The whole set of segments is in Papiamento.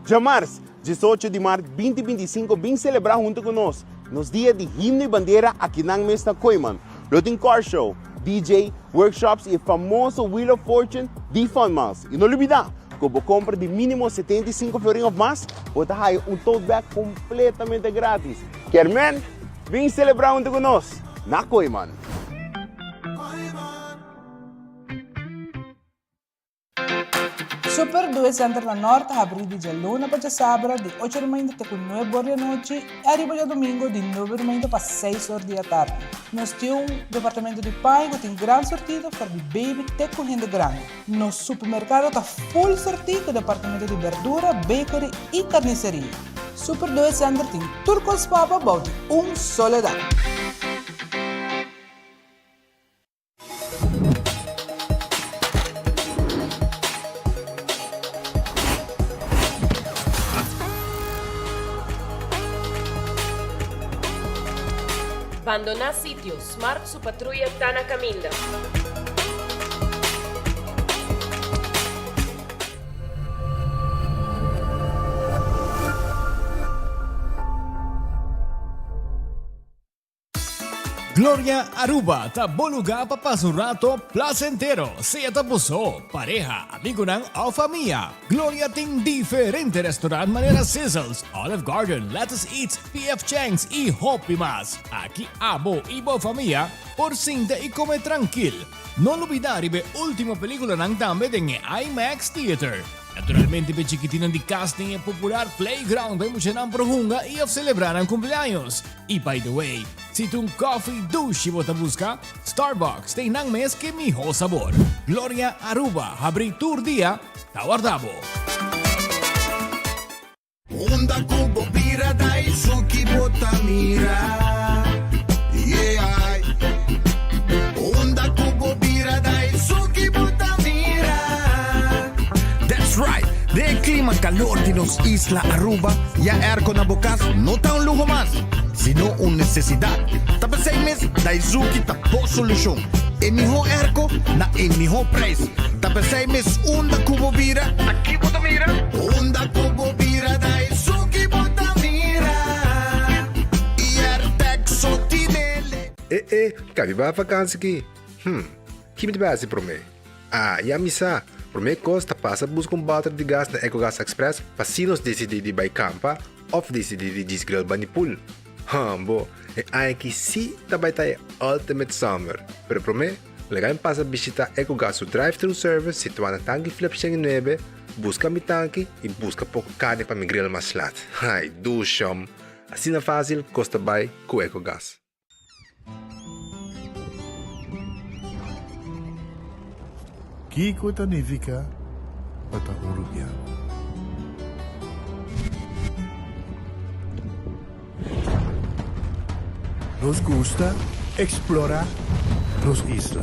Djamars, 18 di mart 2025 bin selebrá huntu ku nos, nos dia di himno i bandera akinan mes na Kooyman. Lo tin car show, DJ, workshops i e famoso Wheel of Fortune di Fun Miles. I no lubidá, ku bo kompra di mínimo 75 florin òf mas, bo ta haya un tote bag kompletamente grátis. Kermen, bin selebrá huntu ku nos na Kooyman! Super Due Center na Nort ta habrí di djaluna pa djasabra di ocho di mainta te ku nuebe or di anochi i ariba djadumingu di nuebe di mainta pa seis or di atardi. Nos tin un departamento di paña ku tin gran sortido for di baby te ku hende grandi. Nos supermerkado ta full sortí ku departamento di berdura, bakery i karniseria. Super Due Center tin tur kos pa bo bou di un solo dak. Bandoná sitio, Smart su patruya ta na kaminda. Gloria Aruba ta bo lugar pa pasa un rato placentero, sea ta bo so, pareha, amigonan of famia. Gloria tin diferente restaurant manera Sizzles, Olive Garden, Lettuce Eats, PF Chang's y hopi mas. Aki abo y bo famia por sinta y come trankil. No lubida riba e ultimo peliculanan tambe den e IMAX Theater. Naturalmente p'e chikitinan di cas tin e popular playground pa e muchanan por hunga y of celebra nan cumpleaños. Y by the way, si ta un coffee dushi bo ta busca, Starbucks ta einan mes ke miho sabor. Gloria Aruba habri tur dia ta warda bo. Unda ku bo bira da esun ki bo ta mira, yeah. Unda ku bo bira da esun ki bo ta mira. That's right! Den e klima kalor di nos isla Aruba, ya airco na bo kas no ta un luho mas, sino un nesesidat. Ta p'esei mes Daizuki ta bo solushon. E mihó airco na e mihó prijs. Ta p'esei mes unda ku bo bira, ta ki bo ta mira? Unda ku bo bira, Daizuki bo ta mira. Airtec so tinele. E e, ka mi bai vakansi ki? Hm, ki mi ta bai hasi promé? Ah, ya mi sa! Promé kos ta pasa buska un bòter di gas na Ecogas Express pa si nos disidí di bai kampa òf disidí di djis grill bani pool. Hambo, e aña aki sí ta bai ta e ultimate summer! Pero promé, laga mi pasa bishitá Ecogas su drive-thru service situá na Tanki Flip 109, buska mi tanki i buska poko karni pa mi grill mas lat. Ai, dushom! Asina fásil kos ta bai ku Ecogas. Kiko ta nifiká pa ta un rubiano? Nos gusta eksplorá nos isla.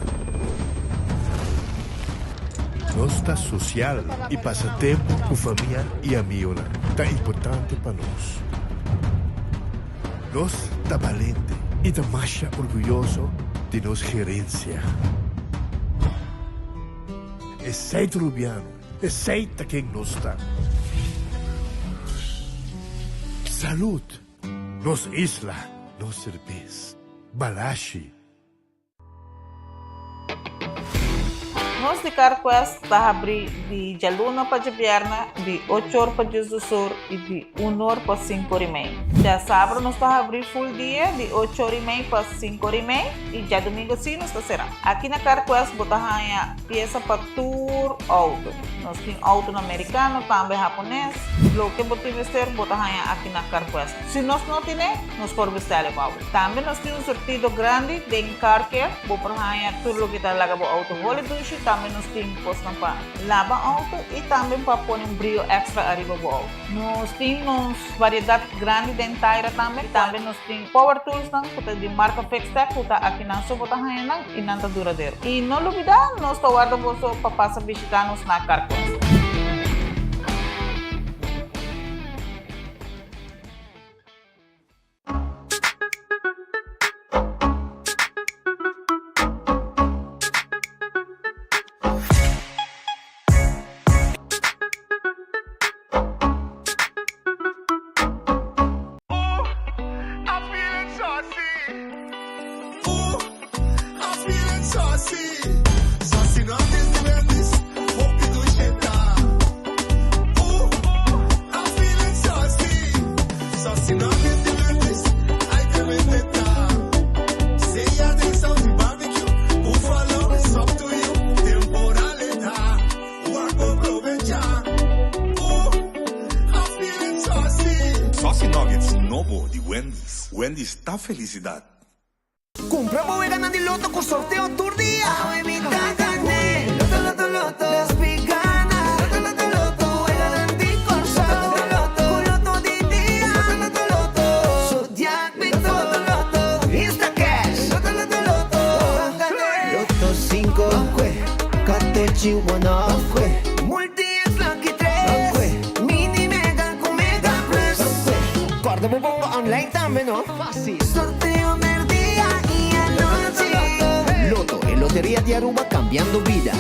Nos ta sosial i pasa tempu ku famia i amigonan ta importante pa nos. Nos ta balente i ta masha orguyoso di nos gerensia. Esei ta Rubiano, esei ta ken nos ta. Salud! Nos isla, nos serbes. Balashi! Nos di CarQuest ta habrí di djaluna pa djabièrnè di ocho or pa diesdos or i di un or pa sinku or i mei. Djasabra nos ta habrí full dia di ocho or i mei pa sinku or i mei i djadumingu sí nos ta será. Aki na CarQuest bo ta haña piesa pa tur outo. Nos tin outonan merikano, tambe hapones. Loke bo tin mester bo ta haña aki na CarQuest. Si nos no tine, nos por bestèl e pa bo. Tambe nos tin un surtido grandi den car care. Bo por haña tur loke ta laga bo auto holi dushi. Tambe nos tin kosnan pa laba auto i tambe pa pone un brio extra ariba bo auto. Nos tin nos variedat grandi den taira tambe. Tambe nos tin power toolsnan ku ta di marka Fixtech ku ta akinan so bo ta haña nan i nan ta duradero. I no lubida nos ta warda boso pa pasa bishita nos na Carquest. Wendy's ta felisidat. Cumpra bo weganan di loto cu sorteo tur dia. Awe mi ta gane. Loto, loto, loto. Despi gana. Loto, loto, loto. Weganan di Corsou. Loto, loto, Cu loto di dia. Loto, loto, loto. Zodiac Victor. Loto, loto, loto. Insta Cash. Loto, loto, loto. Gane. Loto cinco. Katochi one off. Multi X Lucky tres. Mini Mega cu Mega Plus. Corda bo bongo online tambe no. Facil. Sorteo merdia y anochi. Lotto, e loteria di Aruba cambiando bida.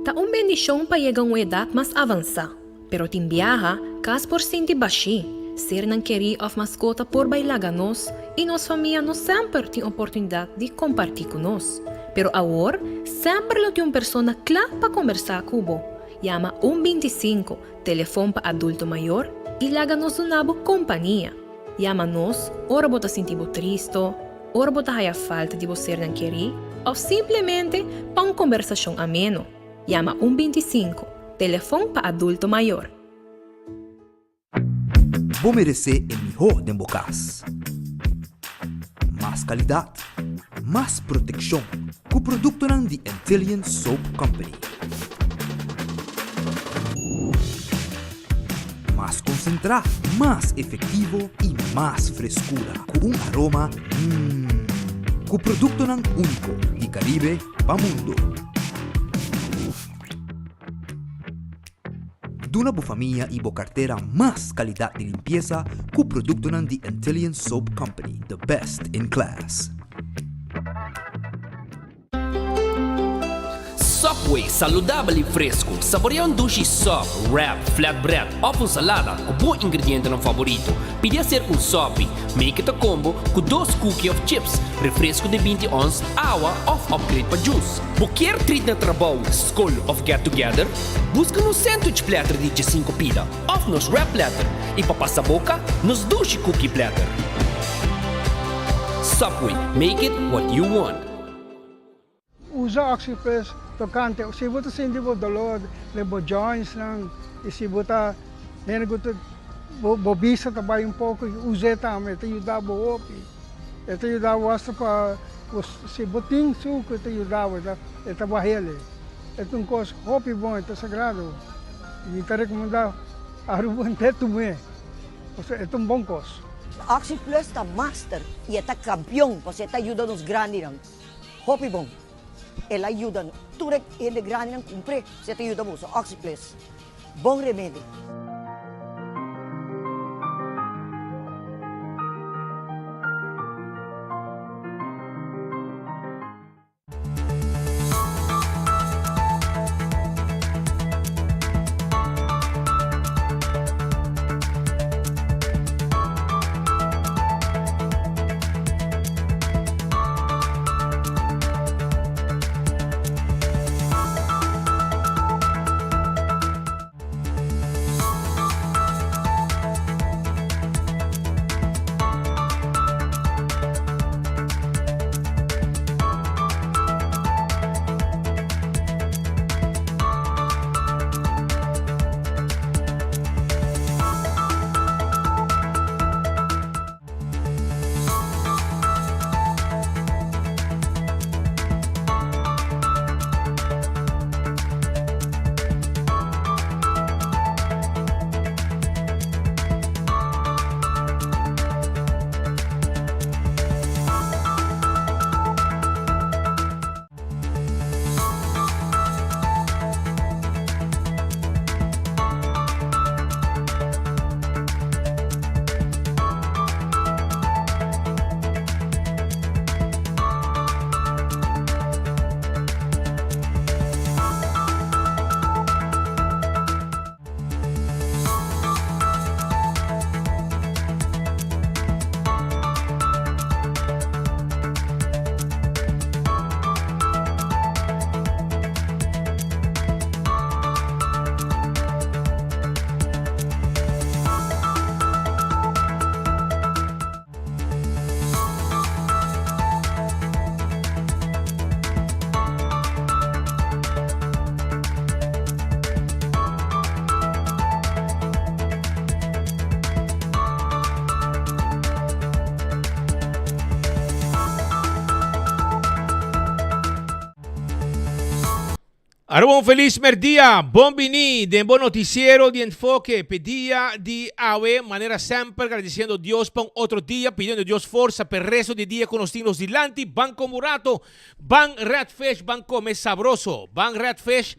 Ta un bendishon pa yega un edat mas avansá, pero tin biaha kas por sinti bashí, sernan kerí òf maskota por bai laga nos i nos famia no semper tin oportunidat di kompartí ku nos. Pero awor semper lo tin un persona kla pa kombersá ku bo. Yama un 25, telefon pa adulto mayor, i laga nos duna bo kompania. Yama nos ora bo ta sinti bo tristo, ora bo ta haya falta di bo sernan kerí òf simplemente pa un kombersashon ameno. Yama un 25, telefon pa adulto mayor. Bo meresé e mihó den bo kas. Mas kalidat, mas protekshon ku produktonan di Antillian Soap Company. Mas konsentrá, mas efektivo i mas freskura ku un aroma mmm. Ku produktonan úniko di Karibe pa mundu. Duna bo famia i bo kartera mas kalidat di limpiesa ku produktonan di Antillian Soap Company, the best in class. Subway, saludabel y fresco. Saborea un dushi sub, wrap, flatbread of un salada cu bo ingredientenan favorito. Pidi hacer un sopi. Make it a combo cu dos cookie of chips, refresco di 20 ons, awa of upgrade pa juice. Bo kier treat na trabou, scol of get together? Busca nos sandwich platter di 15 pida of nos wrap platter y pa pasa boca, nos dushi cookie platter. Subway, make it what you want. Usa Oxyplus tocante si bo ta sinti bo dolor den bo jointsnan y si bo ta hende cu ta bo bista ta bay un poco us'e tambe e ta yuda bo hopi e ta yuda bo hasta pa si bo tin sucu e ta yuda bo e ta bahele e ta un cos hopi bon e ta sagrado mi ta recomenda Aruba henter tum'e pasobra e ta un bon cos. Oxyplus ta master y e ta campeon pasobra e ta yuda nos grandinan. Hopi bon. El a yuda tur e hende grandinan cumpr'e, si e ta yuda boso. Oxyplus. Bon remedi. Aruba un felis merdia, bon bini den bo noticiero di Enfoke p'e dia di awe. Manera semper gradiciendo Dios pa un otro dia, pidiendo Dios forsa p'e resto di dia cu nos tin nos dilanti. Ban come un rato, ban Red Fish, ban come sabroso, ban Red Fish,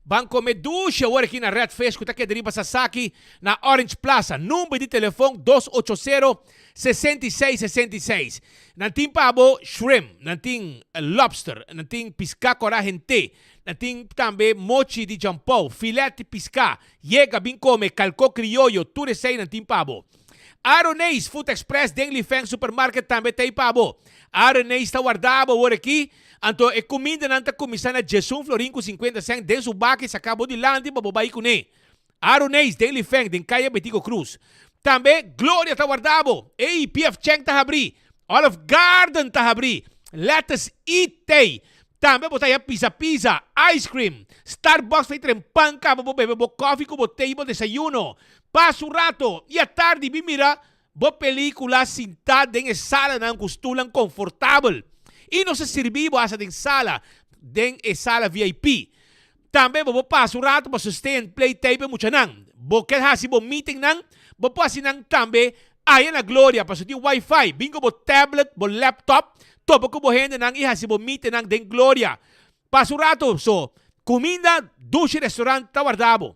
ban come dushi awor aki na Red Fish cu ta keda riba Sasaki na Orange Plaza. Number di telefon dos ocho sero, 66 66. Nan tin pa bo shrimp, nan tin lobster, nan tin piská kòrá hent'é, nan tin tambe mochi di jampou, filet di piská, yega bin kome, kalkó krioyo, tur esei nan tin pa bo. Aroneis Food Express den Lifeng Supermarket tambe t'ei pa bo. Aroneis ta warda bo awor aki, anto e kumindanan ta kuminsá na djesun florin ku sinkuenta sènt den su baki saká bo dilanti pa bo bai kuné. Aroneis den Lifeng den Kaya Betico Cruz. Tambe Gloria ta warda bo. Ey, PF Chang ta habri. Olive Garden ta habri. Lettuce Eat t'ey. Tambe bo ta haya pizza pizza, ice cream, Starbucks pa y tren pan caba bo bebe bo coffee cu bo te y bo desayuno. Pasa un rato y atardi bin mira bo pelicula sinta den e salanan cu stulnan confortabel. Y nos ta sirbi bo hasta den sala, den e sala VIP. Tambe bo por pasa un rato pa sustain play tape e muchanan. Bo ker hasi bo meetingnan, bo por hasi nan tambe aya na Gloria pasobra tin wifi. Bin ku bo tablet, bo laptop, topa ku bo hendenan i hasi bo meetingnan den Gloria. Pasa un rato so, kuminda dushi restaurant ta warda bo.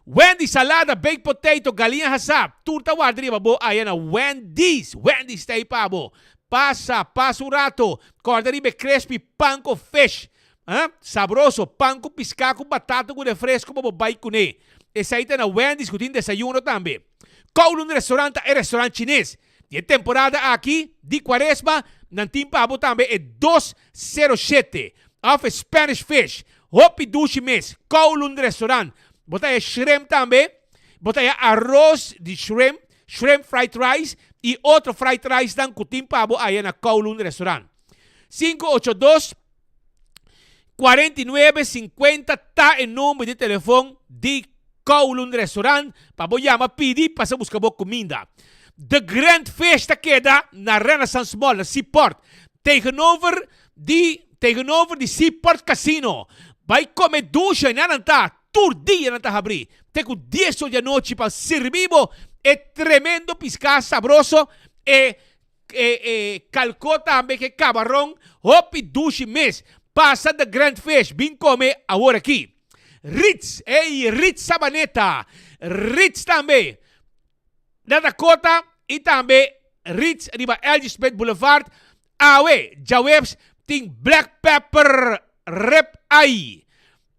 Wendy's salada, baked potato, galiña hasá, tur ta warda riba bo aya na Wendy's. Wendy's ta ei pa bo. Pasa, pasa un rato, kòrda riba e crispy panko fish. Ha? Sabroso, pan ku piská ku batata ku refresko pa bo bai kuné. Esei ta na Wendy's ku tin desayuno tambe. Kowloon Restaurant ta e restaurant chines. Di e temporada aki di kuaresma nan tin pa bo tambe e dos sero shete òf e Spanish fish. Hopi dushi mes. Kowloon Restaurant. Bo ta haña shrimp tambe. Bo ta haña aros di shrimp, shrimp fried rice i otro fried rice nan ku tin pa bo aya na Kowloon Restaurant. 582 49 50 ta e number di telefon di Kowloon Restaurant pa bo yama pidi pasa buska bo kuminda. The Grand Fish ta keda na Renaissance Mall na Seaport tegenover di tegenover di Seaport Casino. Bai kome dusha i nan ta tur dia nan ta habri te ku dies or di anochi pa sirbi bo e tremendo piská sabroso e E e kalko tambe ke kabaron hopi dushi mes. Pasa The Grand Fish bin kome awor aki. Ritz, ey Ritz Sabaneta, Ritz tambe na Dakota y tambe Ritz riba LG Smith Boulevard. Awe djaweps tin Black Pepper Rib Eye.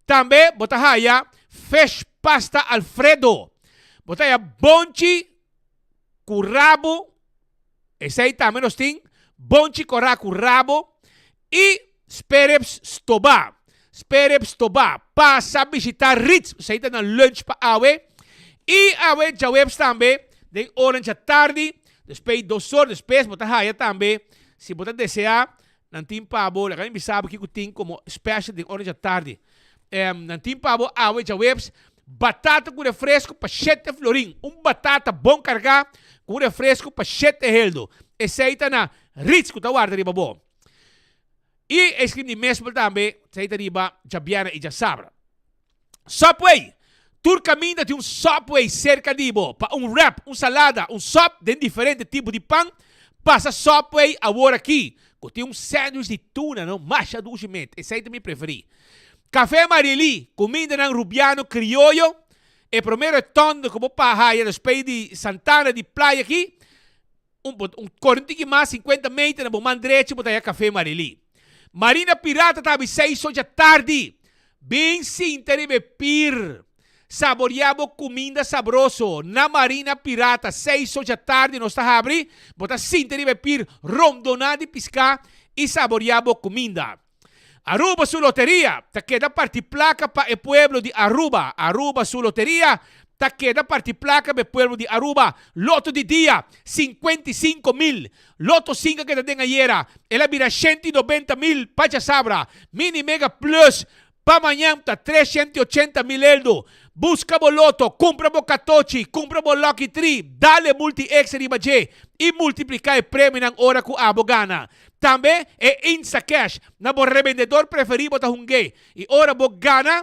Tambe bo ta haya Fish Pasta Alfredo. Bo ta haya bonchi ku rabo, esei tambe nos tin, bonchi korá ku rabo i sperrips stobá. Sperrips stobá. Pasa bishitá Ritz, esei ta nan lunch pa awe. I awe djaweps tambe den ora djatardi, despues dos or despues bo ta haya tambe, si bo ta deseá, Nan tin pa bo, laga mi bisa bo kiko tin komo special den ora djatardi. Nan tin pa bo awe djaweps, batata ku refresco pa shete florin. Un batata bon kargá ku un refresco pa shete heldo. Esei ta na Ritz ku ta warda riba bo. I ijskrim di mespel tambe, esei ta riba djabièrnè i djasabra. Subway! Tur kaminda tin un Subway serka di bo. Pa un wrap, un salada, un sop den diferente tipo di pan, pasa Subway awor aki, ku tin un sandwich di tuna no masha dushi met. Esei ta mi preferí. Café Mariely, kumindanan rubiano krioyo. E promé rotonde ku bo pa haya despues di Santana di Playa aki, Un un kore un tiki mas, 50 meter na bo man drechi bo ta haya Café Marily. Marina Pirata ta habri seis ocha tardi. Bin sinta riba e pir. Saborea bo kuminda sabroso na Marina Pirata. Seis ocha tardi nos ta habri. Bo ta sinta riba e pir rondona di piská i saborea bo kuminda. Aruba su loteria ta keda parti placa pa e pueblo di Aruba Aruba su loteria ta keda parti placa pa e pueblo di Aruba Loto di dia, 55 mil Loto cinco a keda den ayera, el a bira 190 mil pa djasabra Mini Mega Plus pa mañan ta 380 mil eldo Busca bo loto, cumpra bo catochi, cumpra bo Lucky Tree, dale multi extra riba dje y multiplica e premionan ora cu abo gana. Tambe e Instacash na bo rebendedor preferí bo ta hung'é i ora bo gana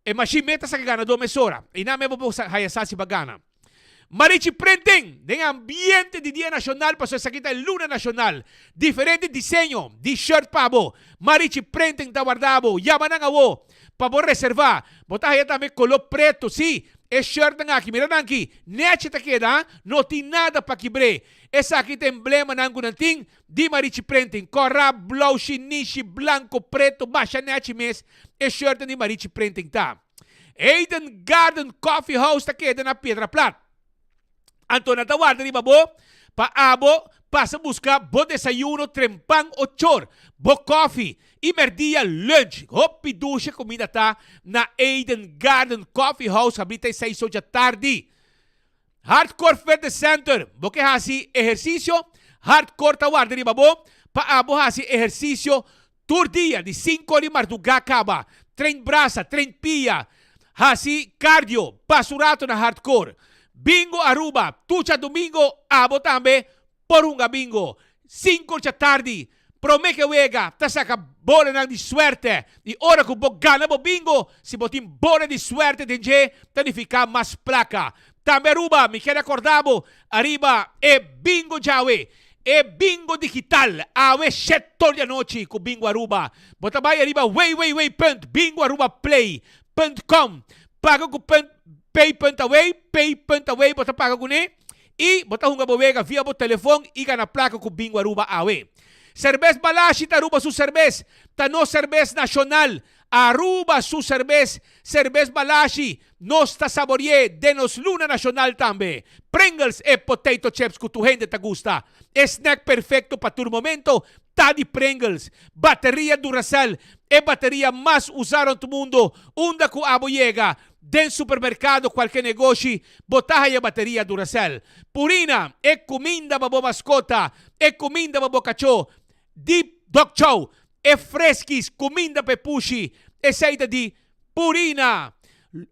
e mashin mes ta saka ganadó mesora i nan mes bo por haya sa si bo a gana. Marichi Printing den ambiente di Dia Nacional pasobra esaki ta e luna nacional. Diferente diseño di shirt pa bo. Marichi Printing ta warda bo. Yama nan awo pa bo reserva. Bo ta haya tambe color preto. Si, e shirtnan aki, mira nan aki, nechi ta keda, no tin nada pa kibr'é. Esaki ta emblemanan ku nan tin di Marichi Printing. Kòrá, blou, shinishi, blanko, preto, basha nechi mes e shirtnan di Marichi Printing ta. Eden Garden Coffee House ta keda na Piedra Plat. Anto nan ta warda riba bo pa abo pasa buska bo desayuno trempan ochor, bo koffie y merdia lunch. Hopi dushe kuminda ta na Eden Garden Coffee House habri te seis ocha tardi. Hardcore Fitness Center, bo ke hasi ehersisio? Hardcore ta warda riba bo pa abo hasi ehersisio tur dia di sinku di mardugá kaba. Train brasa, train pia, hasi cardio, pasa un rato na Hardcore. Bingo Aruba, tur djadumingo abo tambe por hunga bingo. Sinku djatardi, prome ke wega ta saka bolanan di suerte i ora ku bo gana bo bingo, si bo tin bola di suerte den dje ta nifiká mas plaka. Tambe Aruba, mi kere akorda bo ariba e bingo djawe, e bingo digital, awe shetor di anochi ku Bingo Aruba. Bo ta bai ariba www punt bingoarubaplay punt com, paga ku punt pay punt away, pay punt away bo ta paga kuné. I bo ta hunga bo wega via bo telefon i gana plaka ku Bingo Aruba awe. Serbes Balashi ta Aruba su serbes, ta nos serbes nashonal. Aruba su serbes, Serbes Balashi, nos ta sabori'é den nos luna nashonal tambe. Pringles e potato chips ku tur hende ta gusta. E snack perfekto pa tur momento ta di Pringles. Bateria Duracell, e bateria mas usá rònt mundo, unda ku abo yega, Den supermerkado kualke negoshi bo ta haya bateria Duracell. Purina, e kuminda pa bo maskota, e kuminda pa bo kachó, di Dog Chow, e freskis, kuminda pa e pushi, esei ta di Purina.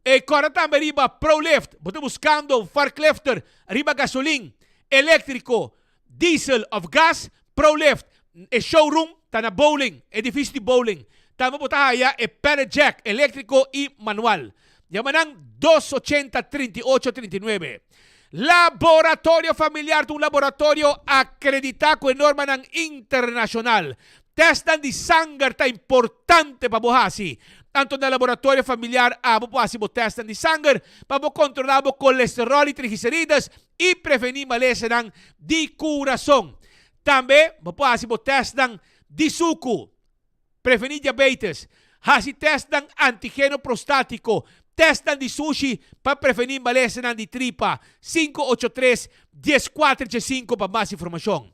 E kòrda tambe riba Prolift, bo ta buskando un farklifter riba gasolin, eléktriko, Diesel of gas, Prolift, e showroom ta na Bowling, edificio di Bowling. Tambe bo ta haya e pallet jack electrico y manual. Yama nan dos ochenta 38 39. Laboratorio Familiar ta un laboratorio acredita cu e normanan internacional. Testnan di sanger ta importante pa bo hasi. Anto na Laboratorio Familiar abo por hasi bo testnan di sanger pa bo controla bo colesterol y triglicerides i prevení malesanan di kurason. Tambe bo por hasi bo tèstnan di suku, prevení diabetes, hasi tèstnan antigeno prostátiko, tèstnan di sushi pa prevení malesanan di tripa. 583 1415 pa mas informashon.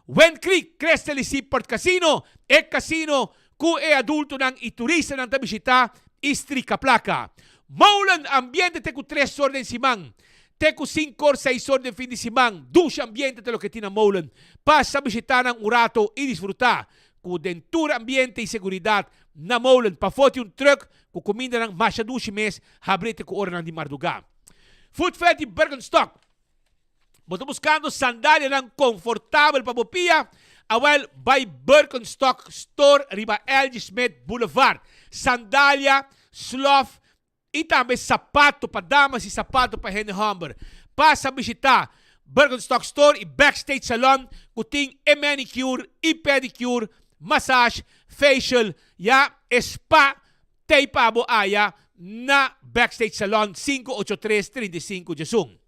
Wind Creek Crystal i Seaport Casino, e kasino ku e adultonan i turistanan ta bishitá i strika plaka. Molen, ambiente te ku tres or den siman, te ku sinku or, seis or den fin di siman. Dushi ambiente ta loke tin na Molen. Pasa bishitá nan un rato i disfrutá ku den tur ambiente i seguridat na Molen. Pafó tin un trùk ku kumindanan masha dushi mes habrí te ku oranan di mardugá. Food Fair di Birkenstock. Bo ta buskando sandalianan konfortabel pa bo pia? Awel, bai Birkenstock Store riba LG. Smith Boulevard. Sandalia, slof i tambe sapato pa damas i sapato pa hende hòmber. Pasa bishitá Birkenstock Store i Backstage Salon ku tin e manicure i pedicure, massage, facial, ya e spa Tei pa bo aya na Backstage Salon 583 35 Djesun.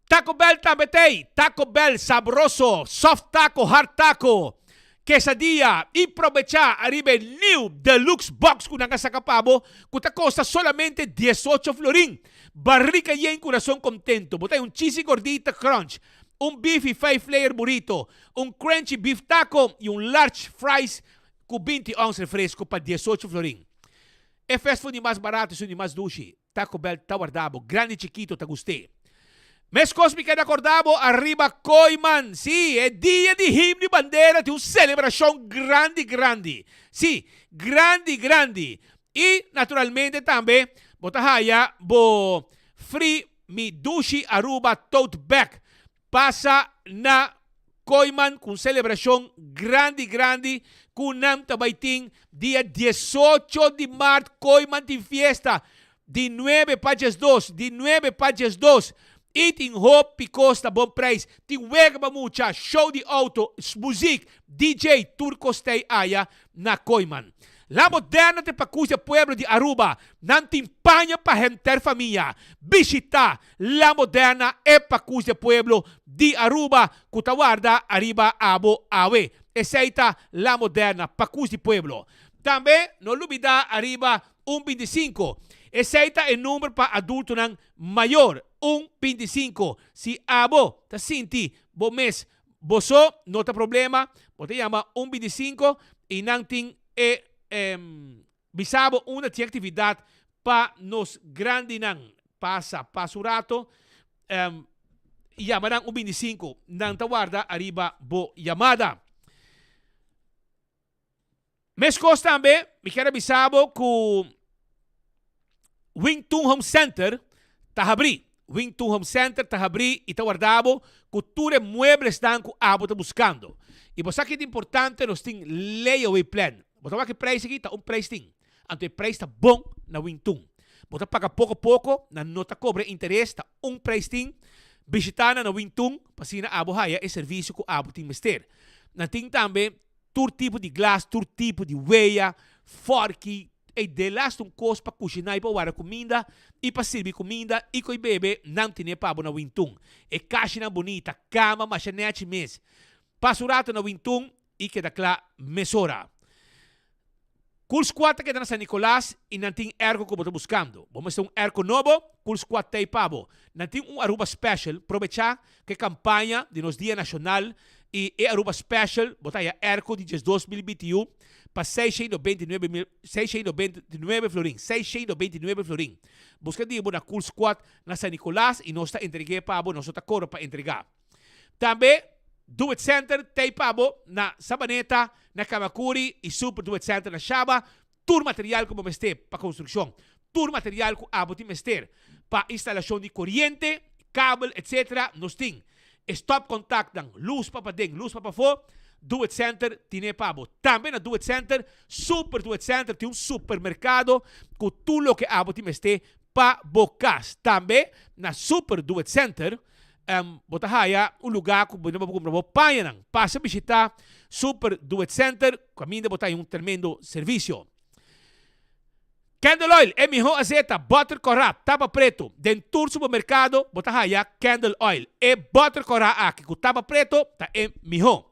Taco Bell tambe tei, Taco Bell sabroso, soft taco, hard taco, quesadilla y probecha ariba e new deluxe box cu nan a saca pa bo cu ta costa solamente 18 florin. Barrica yen curason contento. Bo ta un cheesy gordita crunch, un beefy five layer burrito, un crunchy beef taco y un large fries Ku 20 ons refresco pa 18 florin. E fast food di mas barato esun di mas dushi. Taco Bell ta warda bo, grandi chikito ta gust'é. Meskos mi keda korda bo ariba Kooiman. Sí, e dia di himno i bandera tin un selebrashon grandi grandi. Sí, grandi grandi. I naturalmente tambe bo ta haya bo free Mi Dushi Aruba tote bag. Pasa na. Kooiman ku un selebrashon grandi grandi ku nan ta bai tin dia 18 di mart. Kooiman tin fiesta di nuebe pa 12, di nuebe pa 12 i tin hopi kos ta bon prijs. Tin wega pa mucha, show di auto, muziek, DJ, tur kos t'ei aya na Kooiman. La Moderna ta e pakus di e pueblo di Aruba. Nan tin paña pa henter famia. Bishita La Moderna e pakus di e pueblo di Aruba ku ta warda ariba abo awe. Esei ta La Moderna, pakus di pueblo. Tambe no lubida ariba un 25. Esei ta e number pa adultonan mayor, un 25. Si abo ta sinti bo mes bo so, no ta problema, bo ta yama un 25 i nan tin e bisa bo unda tin actividad pa nos grandinan pasa pa su rato. Yama nan un 25, nan ta warda ariba bo yamada. Meskos tambe, mi kier a bisa bo ku Wing Tun Home Center ta habrí. Wing Tun Home Center ta habrí i ta warda bo ku tur e mueblesnan ku abo ta buskando. I bo sa ki ta importante, nos tin layaway plan. Bo ta wak e preis aki, ta un preis tin. Anto e preis ta bon na Wing Tun. Bo ta paga poko poko, nan no ta kobra interes, ta un preis tin. Bishita nan na Wing Tun pa asina abo haya e servisio ku abo tin mester. Nan tin tambe Tur tipo di glas, tur tipo di wea, fòrki, ey delaste un kos pa kushiná i pa wara kuminda i pa sirbi kuminda i koi bebe, nan tene pa bo na Wintun. E kashinan bunita, kama masha nèchi mes. Pasa un rato na Wintun i keda kla mesora. Cool Squad ta keda na San Nicolas y nan tin airco cu bo ta buscando. Bo mester un airco nobo? Cool Squad t'ey pa bo. Nan tin un Aruba Special. Probecha cu e campaña di nos Dia Nacional y e Aruba Special bo ta haya airco di 12 mil BTU pa 629 mil, 629 florin, 629 florin. Busca di bo na Cool Squad na San Nicolas y nos ta entregu'e pa bo, nos no ta cobra pa entrega. Tambe Do It Center t'ei pa bo na Sabaneta, na Camacuri y Super Do It Center na Shaba. Tur material cu bo mester pa construccion, tur material cu abo tin mester pa instalacion di coriente, kabel etc. Nos tin. E stopcontactnan, luz pa paden, luz pa pafo, Do It Center tine pa bo. Tambe na Do It Center, Super Do It Center tin un supermercado cu tur loke abo tin mester pa bo cas. Tambe na Super Do It Center bo ta haya un lugar cu bo por cumpra bo pañanan. Pasa bishita Super Do It Center caminda bo ta haya un tremendo servicio. Candle Oil, e miho azeta, butter cora, tapa preto. Den tur supermercado bo ta haya Candle Oil. E butter cora aki cu tapa preto ta e miho.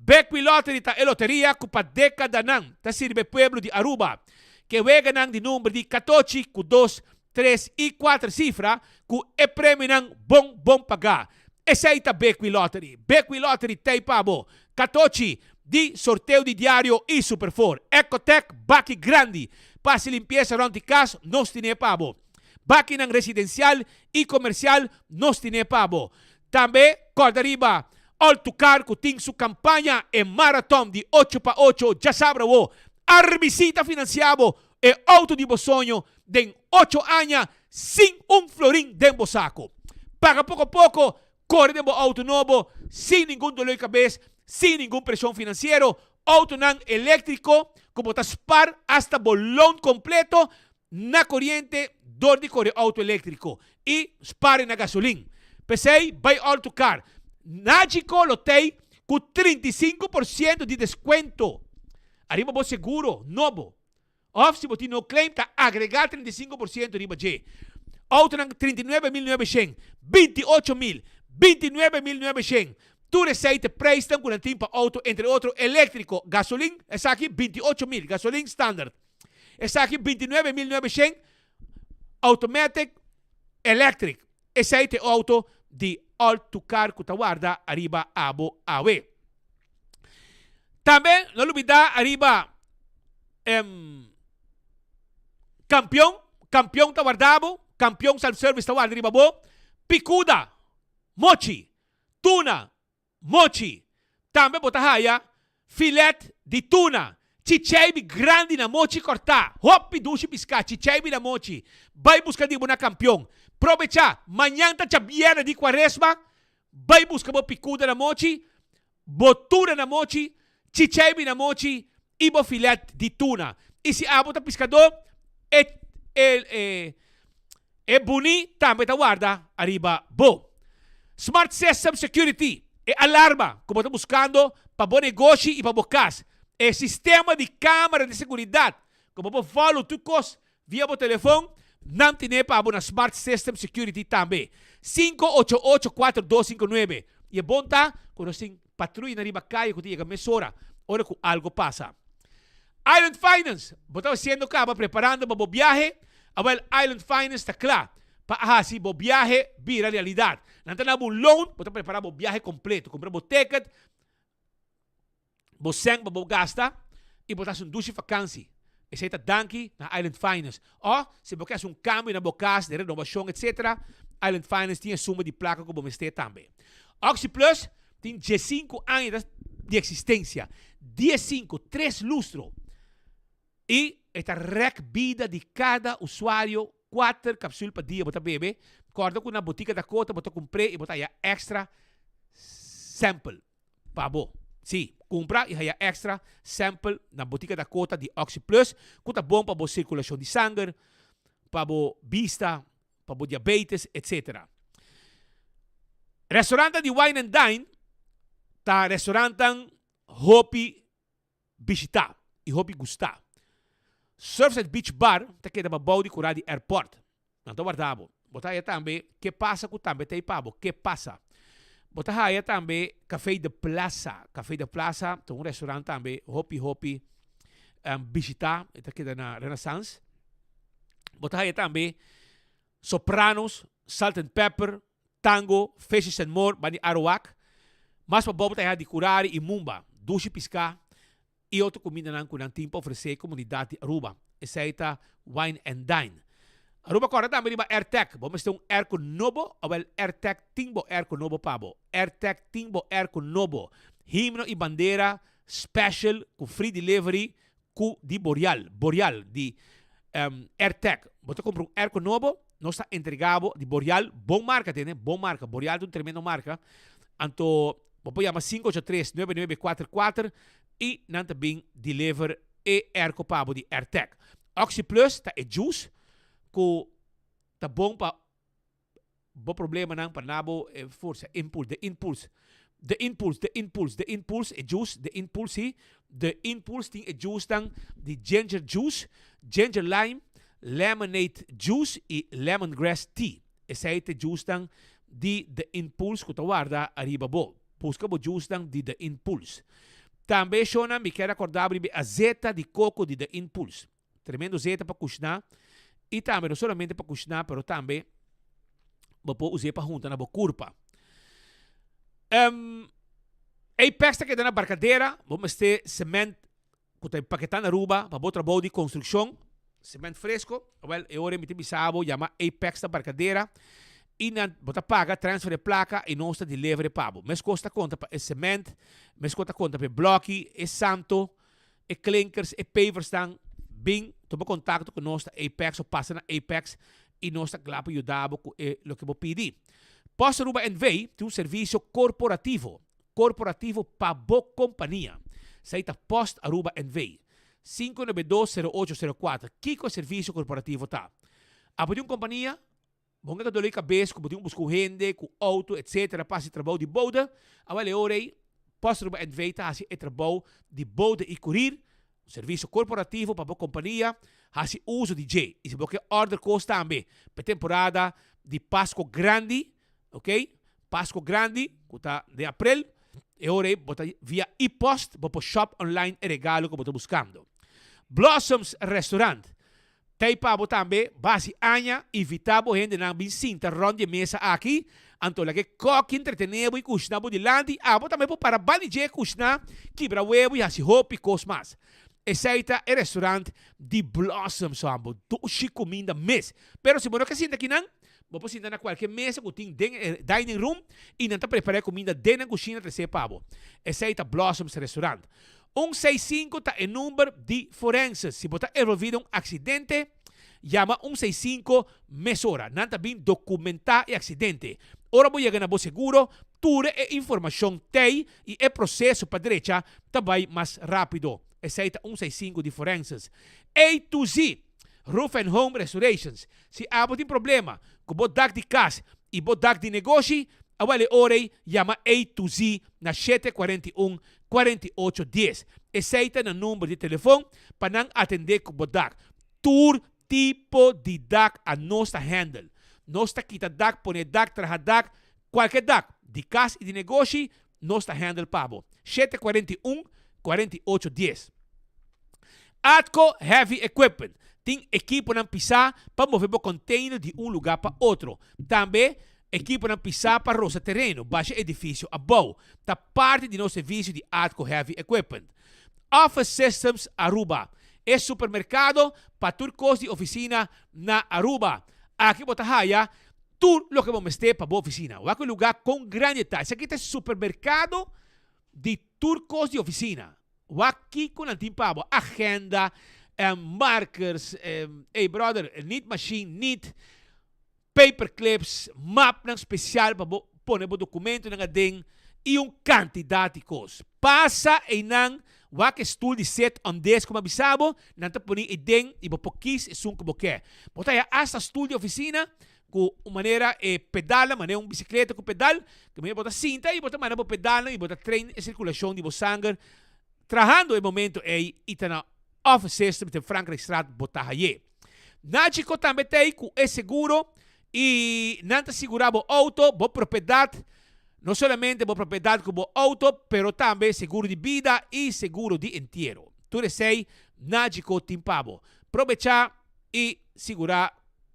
Bekwin Lottery ta e loteria cu pa decadanan ta sirbi e pueblo di Aruba. Ke weganan di number di catochi cu dos tres i kuater sifra ku e premionan bon bon pagá. Esei ta Bekwin Lottery. Bekwin Lottery t'ei pa bo. Katochi di sorteo di diario i Super Four. Ecotec baki grandi pa hasi limpiesa rònt di kas nos tine pa bo. Bakinan residensial i komersial nos tine pa bo. Tambe kòrda riba All to Car ku tin su kampaña e maraton di ocho pa ocho djasabra awo. Arbisí ta finansiá bo e outo di bo soño den ocho aña sin un florin den bo saco. Paga poco poco, core den bo auto nobo sin ningun dolor di cabes, sin ningun presion financiero. Autonan electrico cu bo ta spar hasta bo loan completo na coriente dor di core auto electrico y spar na gasolin. P'esey bay Auto Car. Nagico lo tey cu 35% di descuento ariba bo seguro nobo. Of si bo tin no claim ta agrega 35% riba dje. Autonan 39.900, 28.000, 29.900. Tur esei ta prijsnan ku nan tin pa auto entre otro eléktriko, gasolin, esaki 28.000, gasolin standard. Esaki 29.900, automatic, electric. Esei ta e auto di All to Car ku ta warda ariba abo awe. Tambe no lubida ariba em Kampion, Kampion ta warda bo, Kampion Self Service ta warda riba bo, Picuda, Mochi, Tuna, Mochi. Tambe bo ta haya filet di tuna, chicheibi grandi na mochi kortá, hopi dushi piská, chicheibi na mochi. Bai buska di bo na Kampion. Probechá, mañan ta djabièrnè di Kuaresma, bai buska bo picuda na mochi. Bo tuna na mochi, chichaibi na mochi i bo filet di tuna. I si abo ta piskadó, e e e e buni tambe ta warda ariba bo. Smart System Security, e alarma ku bo ta buskando pa bo negoshi i pa bo kas. E sistema di kamera di seguridat ku bo por follow tur kos Via bo telefon, nan tine pa bo na Smart System Security tambe. 5884259. I e bon ta ku nos tin patruyanan riba kaya ku ta yega mesora ora ku algo pasa. Island Finance, Bo ta hasiendo kaba preparando pa bo biahe? Awel Island Finance ta kla pa hasi bo biahe bira realidat. Nan ta na bo un loan, bo ta prepara bo biahe kompleto, kumpra bo ticket, Bo sèn pa bo gasta i bo ta hasi un dushi fakansi. Esei ta danki na Island Finance. O, si bo ke hasi un kambio na bo kas, den renobashon etc. Island Finance tin e suma di plaka ku bo mester tambe. OxyPlus tin diesinku aña di eksistensia. Diesinku, tres lustro. I e ta rèk bida di kada usuario kuater kapsul pa dia bo ta bebe. Kòrda ku na Botika Dakota bo ta kumpr'é i bo ta haya èkstra sample. Pa bo. Sí, kumpra i haya èkstra sample na Botika Dakota di OxyPlus ku ta bon pa bo sirkulashon di sanger, pa bo bista, pa bo diabetes, etc. Restaurantnan di Wine and Dine ta restaurantnan hopi bishitá i hopi gustá. Surfside Beach Bar ta keda pa bou di kurá di airport. Nan ta warda bo. Bo ta haya tambe Ke Pasa ku tambe ta ei pa bo. Ke Pasa. Bo ta haya tambe Café de Plaza. Café de Plaza ta un restaurant tambe hopi hopi bishitá. E ta keda na Renaissance. Bo ta haya tambe Sopranos, Salt and Pepper, Tango, Fishes and More, banda di Aruak. Mas pa bou bo ta haya di Curari i Mumba, dushi piská. I otro kumindanan ku nan tin pa ofresé e komunidat di Aruba. Esei ta Wine and Dine. Aruba kòrda tambe riba AirTag. Bo mester un airco nobo? Awèl AirTag tin bo airco nobo pa bo. AirTag tin bo airco nobo. Himno i bandera special ku free delivery ku di Boreal. Boreal di AirTag. Bo ta kumpra un airco nobo, nos ta entrega bo di Boreal. Bon marka tene, bon marka. Boreal ta un tremendo marka. Anto. Bo por yama 583 9944 y nan ta bin deliver e airco pa bo di Airtec. Oxi Plus ta e juice cu ta bon pa bo problemanan pa na bo e forsa, impuls, de impuls, de impuls, de impuls, de impuls, e juice, de impuls si, de impuls tin e juice nan di ginger juice, ginger lime, lemonade juice y lemongrass tea. Esei ta e djusnan di The Impulse ku ta warda ariba bo. Buska bo djusnan di The Impulse. Tambe shownan mi kier akorda bo riba e azeta di koko di The Impulse. Tremendo zeta pa kushná i tambe no solamente pa kushná pero tambe bo por us'é pa hunta na bo kurpa. Apex ta keda na Barcadera, bo mester sement ku ta empaketá na Aruba pa bo trabou di konstrukshon, sement fresko, awèl e ora mi ta bisa bo yama Apex na Barcadera i nan bo ta paga transfer e plaka i nos ta deliver e pa bo. Meskos ta konta pa e sement, meskos ta konta pa e blòki, e santo, e klinkers, e paversnan, bin tuma kontakto ku nos na Apex o pasa na Apex i nos ta kla pa yuda bo ku e loke bo pidi. Post Aruba NV tin un servisio korporativo Korporativo pa bo kompania. Esei ta Post Aruba NV. 5920804. Kiko e servisio korporativo ta? Abo tin un kompania? Bo no ta doli kabes ku bo tin ku buska un hende ku outo etc. Pa hasi trabou di bode? Awel e ora ei Post Aruba NV ta hasi e trabou di bode i kurir, un servisio korporativo pa bo kompania. Hasi uso di dje. I si bo ke order kos tambe pa e temporada di Pasko Grandi, Ok, Pasco Grandi, cu ta den april, e ora ey bo ta via e-post bo por shop online e regalo cu bo ta buscando. Blossoms Restaurant, ta ey pa bo tambe, basi aña, invita bo hendenan bin sinta rond di e mesa aki, anto laga e koki entretene bo y cushna bo dilanti, abo tambe por para banda di dje cushna, kibra webo y haci hopi cos mas. Esey ta e restaurant di Blossoms, abo dushi cuminda mes. Pero si bo no ke sinta akinan, Bo por sinta na kualke mesa ku tin den e dining room i nan ta prepará e kuminda den nan kushina tresé pa bo. Esei ta Blossoms Restaurant. Un seis sinku ta e number di forenses. Si bo ta envolví den un aksidente, yama un seis sinku mesora. Nan ta bin dokumentá e aksidente. Ora bo yega na bo seguro, Tur e informashon t'ei i e proseso pa drecha ta bai mas rápido. Esei ta un 65 di Forenses. A to Z, Roof and Home Restorations. Si abo tin problema ku bo dak di kas i bo dak di negoshi, awel e ora ei yama A to Z na 741, 48 dies. Esei ta nan number di telefon pa nan atendé ku bo dak. Tur tipo di dak a nos ta handle. Nos ta kita dak, pone dak, traha dak, kualke dak, di kas i di negoshi, nos ta handle pa bo. 741, 48 dies. Atco Heavy Equipment tin ekiponan pisá pa move bo container di un lugá pa otro. Tambe ekiponan pisá pa rosa tereno, basha edifisio abou. Ta parti di nos servisio di Atco Heavy Equipment. Office Systems Aruba, e supermerkado pa tur kos di ofisina na Aruba. Aki bo ta haya tur loke bo mester pa bo ofisina. Wak e lugá kon grandi e ta. Esaki ta e supermerkado di tur kos di ofisina. Wak kiko nan tin pa bo. Agenda, markers, ey brother, niet machine, niet paperclips, mapnan spesial pa bo pone bo dokumentonan aden i un kantidat di kos. Pasa einan wak e stul di sit on desk ku mi a bisa bo, nan ta pone ei den i bo por kis esun ku bo ke. Bo ta haya asta stul di ofisina ku un manera e pedalnan, manera un bisikleta ku pedal, ku manera bo ta sinta i bo ta manda bo pedalnan i bo ta train e sirkulashon di bo sanger trahando e momento ei i ta na Office Systems den Frankrijkstraat bo ta haye. Nagico tambe ta ei ku e seguro i nan ta sigurá bo outo, bo propiedat, no solamente bo propiedat ku bo outo, pero tambe seguro di bida i seguro di entiero. Tur esei Nagico tin pa bo. Probechá i sigurá,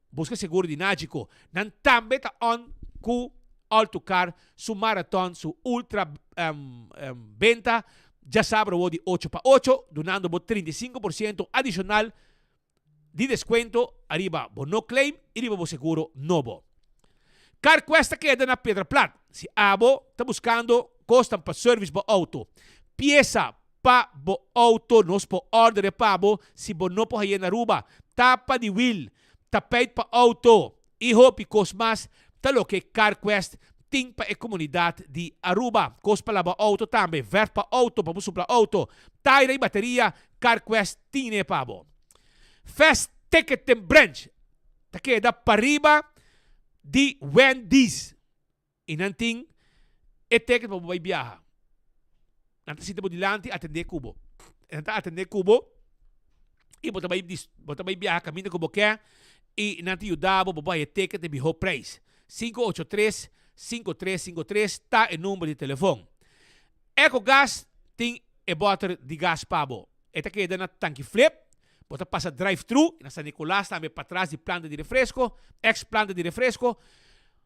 buska seguro di Nagico. Nan tambe ta on ku All to Car su maraton, su ultra benta djasabra awor di ocho pa ocho, dunando bo 35% adishonal di descuento ariba bo no claim y riba bo seguro nobo. CarQuest ta keda na Piedra Plat. Si abo ta buscando cosnan pa service bo auto, pieza pa bo auto nos por ordere pa bo si bo no por haye na Aruba, tapa di wiel, tapijt pa auto y hopi cos mas ta loke CarQuest tin pa e comunidad di Aruba. Cos pa laba auto tambe, verf pa auto, pa bo supla auto, taira y bateria, CarQuest tine pa bo. Fast Ticketing Branch ta keda pariba di Wendy's y nan tin e ticket pa bo bay biaha. Nan ta sinta bo dilanti atende ku bo. Nan ta atende ku bo y bo ta bay bo ta bay biaha caminda ku bo ke y nan ta yuda bo pa bo haya e ticket na miho prijs. 583 5353 ta e number di telefon. Ecogas tin e boter di gas pa bo. E ta keda na Tanki Flip. Bo ta pasa drive-thru na San Nicolas tambe patras di planta di refresco, ex planta di refresco.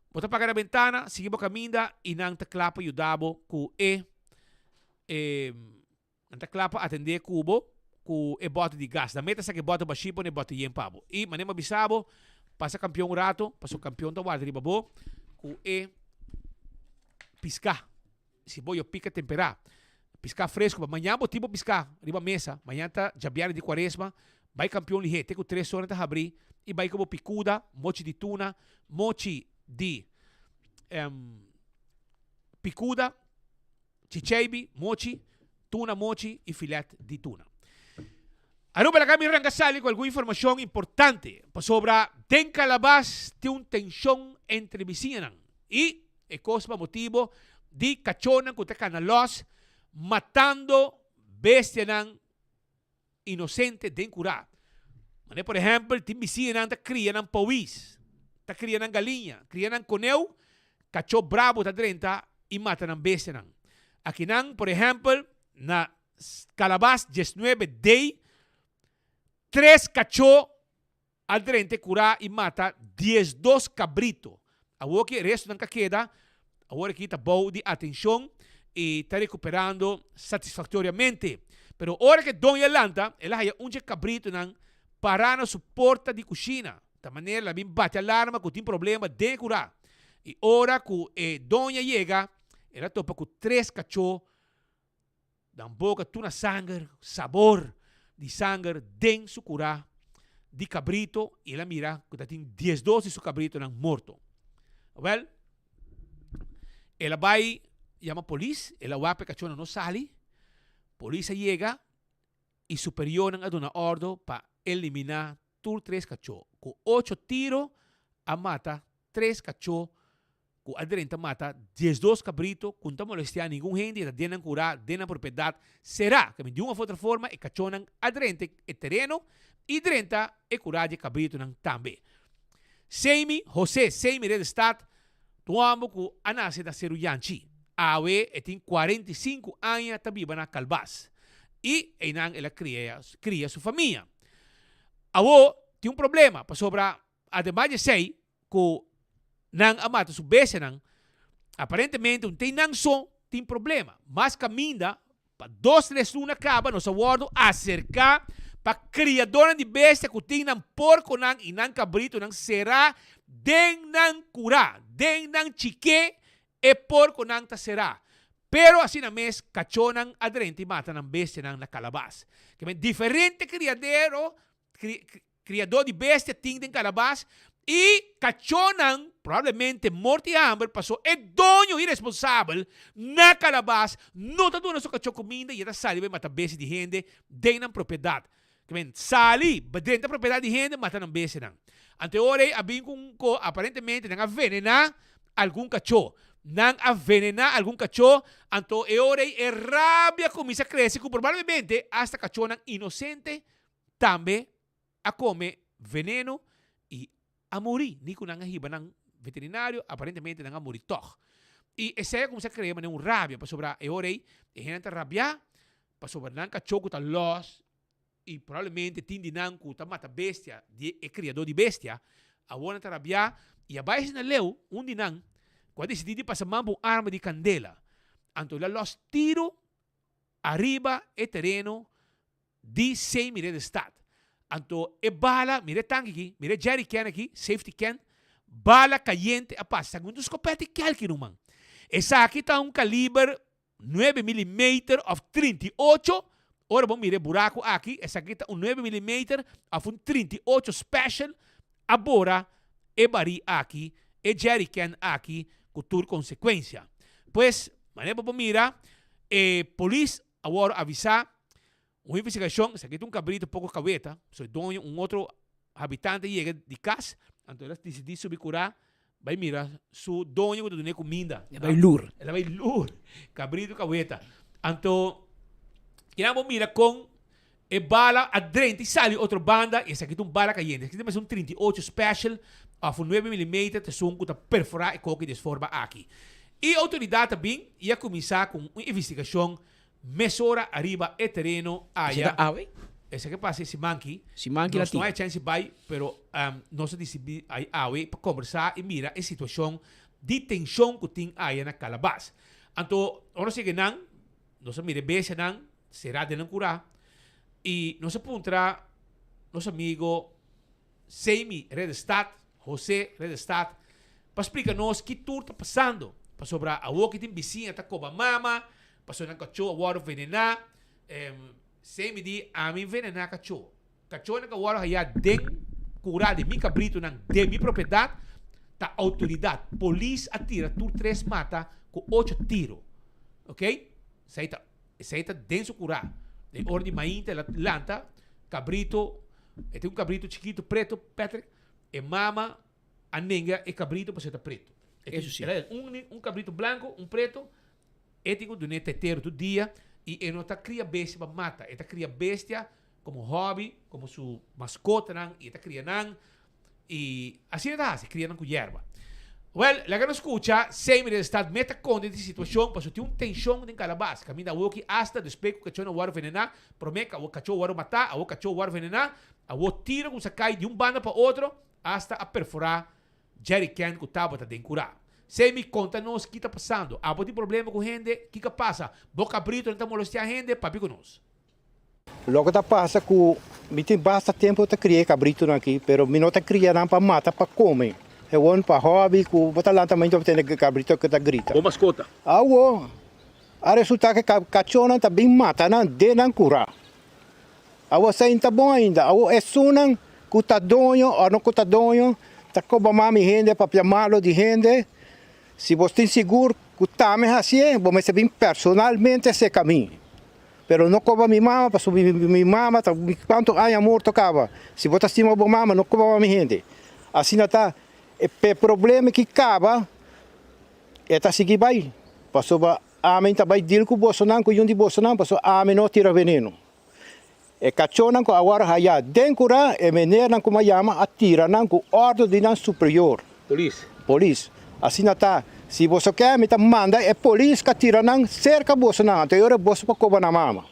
Bo ta paga na bentana, sigui bo caminda y nan ta cla pa yuda bo cu e e nan ta cla pa atende cu bo cu e boter di gas. Nan meta sa cu e boter bashi pone e boter yen pa bo. Y manera mi a bisa bo, pasa campeon un rato, pasobra campeon ta warda riba bo cu e pisca. Si bo yo pica tempera. Pisca fresco pa mañan bo tin bo pisca riba mesa. Mañan ta djabièrnè di cuaresma. Bai campeon lihé te cu tres ora ta habri y bai cu bo picuda, mochi di tuna, mochi di picuda, chicheibi, mochi, tuna mochi y filet di tuna. Aruba laga mi ranca sali cu algun informacion importante pasobra den Calabas tin un tension entre bisiñanan y E kos pa motibo di kachónan ku ta kana lòs matando bestianan inosente den kurá. Manera por ehèmpel tin bisiñanan ta kria nan powis, ta kria nan galiña, kria nan koneu, kachó brabu ta drenta i mata nan bestianan. Akinan por ehèmpel na Kalabas 19 D tres kachó A drenta e kurá i mata 12 kabrito. Awor ki e restonan ka keda, awor aki ta bou di atenshon i ta rekuperando satisfaktoriamente. Pero ora ku e doño a lanta, el a haya un dje kabritonan pará na su porta di kushina. Ta manera el a bin bati alarma ku tin problema den e kurá. I ora ku e doño a yega, el a topa ku tres kachó Dan boka tur na sanger, sabor di sanger den su kurá di kabrito i el a mira ku ta tin 12 di su kabritonan morto. Awèl, El a bai yama polis, el a wak pa e kachónan no sali. Polis a yega i superiornan a duna òrdu pa eliminá tur tres kachó. Ku ocho tiro a mata tres kachó ku a drenta mata diesdos kabrito ku no ta molestiá ningun hende i ta den nan kurá, den nan propiedat será. Kami di un òf otro forma e kachónan a drenta e tereno i drenta e kurá di e kabritonan tambe. Seimi José Seimi Redestad ta un hòmber ku a nase na Seru Yanchi. Awe e tin 45 aña ta biba na Kalbas i einan el a kria kria su famia. Awo tin un problema pasobra ademas di esei ku nan a mata su bestianan, aparentemente un tin nan so tin problema. Mas kaminda pa dos tres luna kaba nos a wòrdu aserká pa kriadónan di bestia ku tin nan porkonan i nan kabritonan será den nan kurá, den nan chiké e porkonan ta será. Pero asina mes kachónan a drenta i mata nan bestianan na kalabas. Kimen diferente kriadero Kriadó di bestia tin den kalabas i kachónan probablemente morto di hamber paso e doño iresponsabel na kalabas no ta duna su kachó kuminda i e ta sali bai mata bestia di hende den nan propiedat. Kimen sali bai drenta propiedat di hende mata nan bestianan. Anto e ora ei a bin ku un ko aparentemente nan a venená algun kachó. Nan a venená algun kachó anto e ora ei e rabia kuminsá krese ku probablemente asta kachónan inosente Tambe a come veneno y a muri. Ni cu nan a hiba nan veterinario, aparentemente nan a muri tog. Y esey a cuminsa crea manera un rabia, pasobra e ora ey e hendenan ta rabia, pasobra nan cacho cu ta los y probablemente tin di nan cu ta mata bestia di e criador di bestia, awor nan ta rabia y a bay asina leu un di nan cu a decidi di pasa man pa un arma di candela. Anto el a los tiro ariba e tereno di sey mira de stad. Anto e bala, mira e tanki aki, mira e jerry can aki, safety can, bala cayente a pasa. Esaki un scopet di kelki ruman. Esaki ta un caliber nuebe milimeter of 38. Ora bo mira e buraco aki, esaki ta un nuebe milimeter of un 38 special a bora e bari aki, e jerry can aki cu tur consecuencia. Pues, manera bo por mira, e polis a wòrdu avisá un investigashon, esaki ta un kabrito poko kaweta, so e doño un otro habitante yega di kas, anto el a disidí subi kurá bai mira su doño ku ta dun'é kuminda. El a bai lur. El a bai lur, kabrito kaweta. Anto kinan bo mira kon e bala a drenta i sali otro banda i esaki ta un bala kayente. Esaki ta mester un 38 special òf un nuebe milimeter ta esun ku ta perforá e koki des forma aki. E outoridat a bin i a kuminsá ku un investigashon mesora ariba e tereno Esei aya. ta awe? Esaki a pasa e siman ki. Siman ki la Nos no tin. a chèns di bai, pero nos a disibí ai awe pa kombersá i mira e situashon di tenshon ku tin aya na Kalabas. Anto ora nos yega einan, nos a mira e bestianan será den nan kurá i nos a puntra nos amigo Seimi Redestad, Jose Redestad, pa splika nos ki tur ta pasando, pasobra awor ki tin bisiña ta koba mama, pasobra nan kachó a wòrdu venená, Seimi di, Ami venená kachó. Kachónan ku a wòrdu hayá den kurá di mi kabritonan den mi propiedat, ta outoridat, polis a tira tur tres mata ku ocho tiro. Oké? Esei ta, esei ta den su kurá. Den ora di mainta el a lanta, kabrito E tin un cabrito chikito preto, Patrick. E mama a nenga e cabrito pasobra e ta preto. E tin, Eso sí. el a un, un cabrito blanco, un preto. E tin cu dun'é tetero tur dia y e no ta cria bestia pa mata. E ta cria bestia como hobby, como su mascotanan y e ta cria nan. Y asina ta haci, cria nan cu yerba. Wel, laga nos scucha Semi den stad meta contra di situacion pasobra tin un tension den Calabas. Caminda awoki hasta despues cu cachonan worde venena, prome cu awo cacho worde mata, awo cacho worde venena, awo tiro cu sa cay di un banda pa otro hasta a perfora jerrycan cu tabata den cura. Semi, conta nos ki ta pasando. Abo tin problema cu hende? Kico a pasa? Bo cabritonan ta molestia hende? Papia cu nos. Loke ta pasa ku mi tin basta tempu ta kria e kabritunan aki, pero mi no ta kria nan pa mata pa kome. E won pa hòbi ku bo ta lanta mainta bo tende kabritu ku ta grita. Bo maskota. Awo, a resultá ku e kachónan ta bin mata nan den nan kurá. Awo esei no ta bon ainda. Awo esunnan ku ta doño òf no ku ta doño ta koba mami hende, papia malu di hende. Si bo tin sigur. Ku ta mi hasié, bo mester bin personalmente seka mi. Pero no koba mi mama, pasobra mi mama ta kuantu aña morto kaba. Si bo ta stima bo mama, no koba mi hende. Asina ta, e problema ki kaba, e ta sigui bai, pasobra ami ta bai deal ku bosonan, ku yun di bosonan, pasobra ami no tira veneno. E kachónan ku a wòrdu hayá den kurá, e menernan ku mi a yama a tira nan ku òrdu di nan superior. Polis. Polis. Asina ta, si boso ke, mi ta manda e polis ku a tira nan serka bosonan, anto e ora boso por koba nan mama.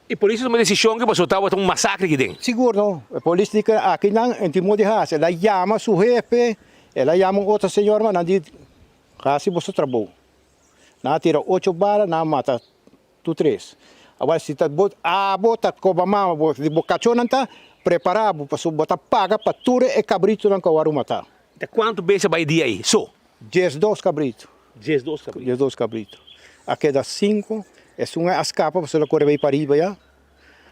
E polis a tuma desishon ku pasobra tabata un masakre aki den. Sigur no. E polis di ku aki nan e tin modo di hasi. El a yama su hefe, el a yama un otro señor, ma nan di, Hasi boso trabou. Nan a tira ocho bala, nan a mata Tur tres. Awor si ta bo abo ta koba mama bo di bo kachónan ta prepará bo pasobra bo ta paga pa tur e kabritunan ku a wòrdu matá. Ta kuantu bes a bai dia ei so? 12 kabritu. 12 kabritu. 12 kabritu. A keda sinku, esun a skapa pasobra el a kore bai pariba ya.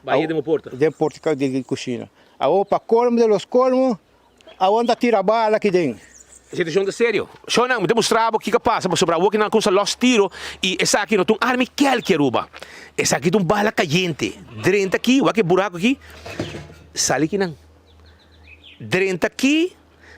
Bai den bo porta? Den porta di kushina. Awor pa kolmo de los kolmo Awor ta tira bala aki den. E situacion ta serio. Shownan, mi ta mustra bo kiko a pasa pasobra awor ki nan a cuminsa los tiro y esaki no ta un arma kelki Aruba. Esaki ta un bala cayente. Drenta aki, wak e buraco aki, sali kinan. Drenta aki,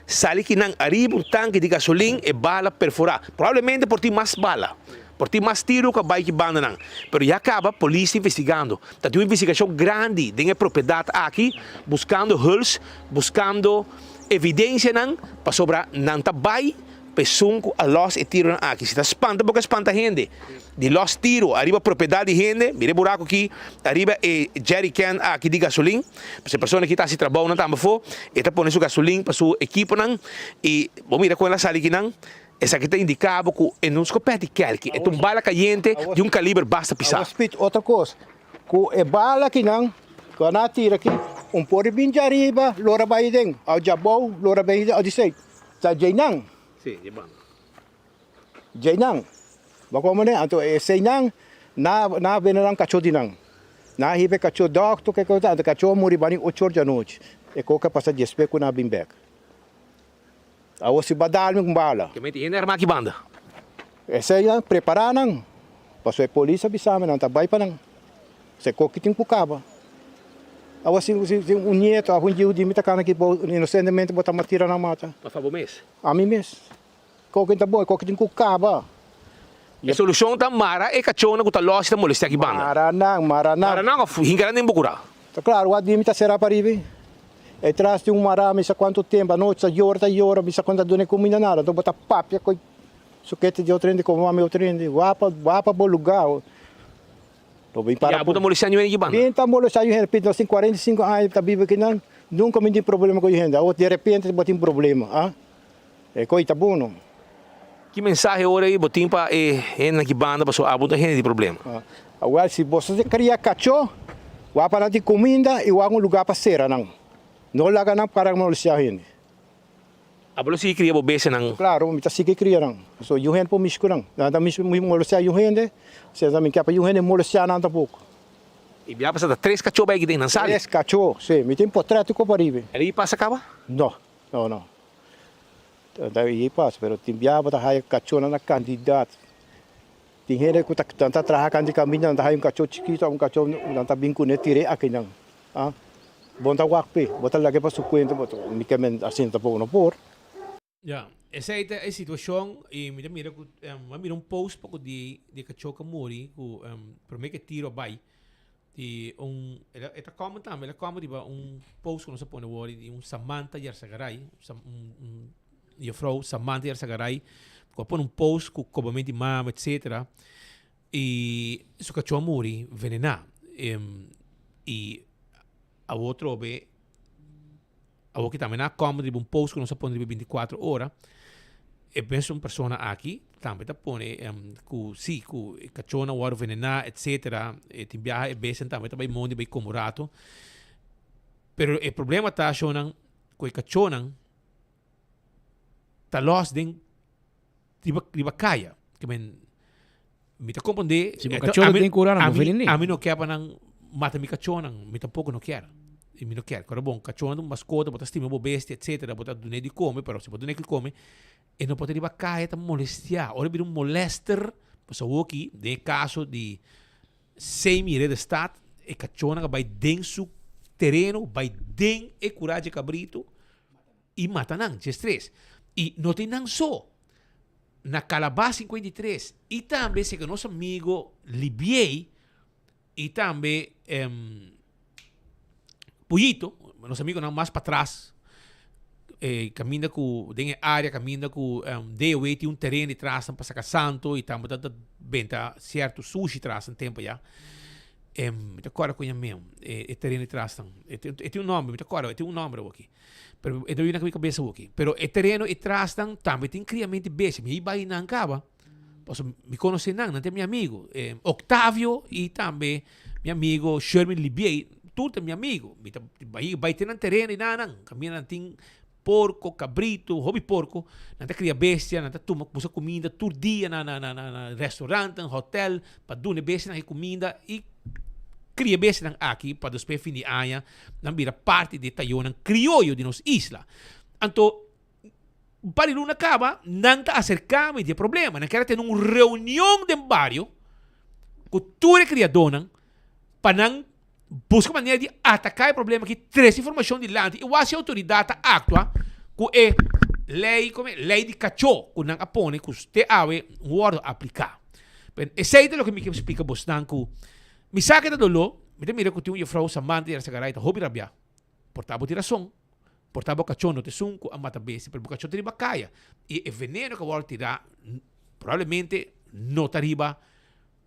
sali kinan ariba un tanki di gasolin e bala perfora. Probablemente por tin mas bala. Por tin mas tiro ku a bai ki bandanan. Pero ya kaba polis ta investigando. Ta tin un investigashon grandi den e propiedat aki buskando huls, buskando evidensianan pasobra nan ta bai pa esun ku a lòs e tironan aki. Si ta spanta bo ke spanta hende di lòs tiro ariba propiedat di hende, mira e buraku aki ariba e jerrycan aki di gasolin. Pasobra e persona aki ta hasi trabounan tambe afó, e ta pone su gasolin pa su ekiponan i bo mira kon el a sali kinan. Esaki ta indiká bo ku e no un skopèt di kèlki, e ta un bala kayente di un kaliber basta pisá. Awor spit otro kos, ku e bala kinan ku nan a tira aki, un por bin djariba lora bai den, òf djabou lora bai den, òf di sei, ta djeinan. Sí, dje banda. Djeinan. Bo komprendé? Anto eseinan nan a bende nan kachó di nan. Nan a hiba e kachó dòkter, ke kos, anto e kachó a muri bani ocho or djanochi. E koka a pasa djespe ku nan a bin bèk. Awor si bo a dal mi un bala. Ke meti hende armá ki banda. Esei nan prepará nan. Pasobra e polis a bisa mi nan ta bai pa nan. Se koki tin ku kaba. Awor si si un nieto òf un yiu di mi ta kana aki bo inosentemente bo ta tira nan mata. Pa bo mes? Ami mes. Koki ta bon, e koki tin ku kaba. E solushon ta mara e kachónan ku ta lòs i ta molestiá ki banda. Mara nan, mara nan. Mara nan òf hinka nan den bo kurá. Ta klaru, wak di mi ta será pariba. E tras di un mará mi sa kuantu tempu, anochi ta yora, ta yora, mi sa kon ta duna e kuminda nada. Anto bo ta papia ku e sukete di otro hende, komo mami otro hende. Wak pa, wak pa bo lugá. Lo bin para. Ya bo ta molestiá niun hende ki banda? Bin ta molestiá niun hende. Nos tin 45 aña ta biba akinan, nunka mi tin problema ku hende. Awor derepente bo tin problema, ah. E koi ta bon no. Ki mensahe ora ei bo tin pa e hendenan ki banda pasobra abo ta hende di problema? Awel si boso ta kria kachó, wak pa nan tin kuminda i wak un lugá pa sera nan. No laga nan para molestiá hende. Abo lo sigui kria bo bestianan? Klaro, mi ta sigui kria nan. Pasobra yu hende por mishi ku nan. Nan ta mishi molestiá yu hende, osea mi ke pa yu hende molestiá nan tampoko. I bia pasa ta tres kachó bai aki den nan sali? Tres kachó, si. Mi tin potrèt ku pariba. El a pasa kaba? No, no, no. Ta e pasa, pero tin biaha bo ta haya kachónan na kantidat. Tin hende ku ta nan ta traha kanti kaminda nan ta haya un kachó chikitu òf un kachó nan ta bin kuné tir'é akinan. Ah, bo no ta wak p'e, bo ta lag'é pa su kuenta, bo ta mi ke men asina tampoko no por. Ya, esei ta e situashon i mi ta mira ku mi a mira un post poko di di e kachó ku a muri ku promé ku e tiro a bai Di un, el a, e ta comment tambe, el a comment riba un post ku nos a pone wor di un Samantha Yersagaray, un, un, un juffrouw Samantha Yersagaray, ku a pone un post ku kobamento di mama, etcetera, i su kachó a muri venená. I awor trobe, Awor ki tambe nan a comment riba un post ku nos a pone riba 24 ora, e mesun persona aki tambe ta pone ku si ku e kachónan wòrdu venená etcetera, e tin biaha e bestianan tambe ta bai mondi bai komo rato. Pero e problema ta shownan ku e kachónan ta lòs den riba riba kaya. Ke men mi ta komprondé Si bo kachó ta den kura nan bo venen'é. Ami no kier pa nan mata mi kachónan, mi tampoko no kier. I mi no kier. Kòrda bon, kachó ta un maskota, bo ta stima bo bestia, etsetera, bo ta dun'é di kome, pero si bo dun'é di kome, e no por ta riba kaya ta molestiá. Ora e bira un molester, pasobra awoki, den e kaso di Semi Ridderstad, e kachónan a bai den su tereno, bai den e kurá dje kabritu i mata nan, djestres. I no tin nan so. Na Kalabas 53 i tambe serka nos amigo Libiey i tambe Puyito, nos amigonan mas patras, e kaminda ku den e área kaminda ku DOW tin un tereno di tras pa saka santo i tambe ta benta sierto sushi tras un tempo ya. Mi ta kòrda ku yam'é e tereno di tras nan. E tin un nòmber, mi ta kòrda, e tin un nòmber awoki. Pero e ta bini na mi kabesa awoki. Pero e tereno di tras nan tambe tin kriamento di bestia. Mi a bai nan kaba. Pasobra mi konosé nan, nan ta mi amigu. Octavio i tambe mi amigu Sherwin Libiey, tur ta mi amigu. Mi ta bai bai te nan tereno i nan nan. Kaminda nan tin porko, kabritu, hopi porko. Nan ta kria bestia, nan ta tuma buska kuminda tur dia na na na na restaurantnan, hotel, pa duna e bestianan e kuminda i kria e bestianan aki pa despues fin di aña nan bira parti di e tayonan krioyo di nos isla. Anto Un par di luna kaba, nan ta aserká mi di e problema. Nan kier a tene un reunion den bario ku tur e kriadónan pa nan buska manera di ataká e problema aki, trese informashon dilanti i wak si outoridat ta aktua ku e lei, kome, lei di kachó ku nan a pone ku te awe no wòrdu apliká. Esei ta loke mi ke splika bosnan ku mi sa ke ta doló, mi ta mira ku tin un jefrou Samantha Yarsagaray ta hopi rabiá. Por ta bo tin rason. Por ta bo kachó no ta esun ku a mata bestia, pero bo kachó ta riba kaya. I e veneno ku a wòrdu tirá probablemente no ta riba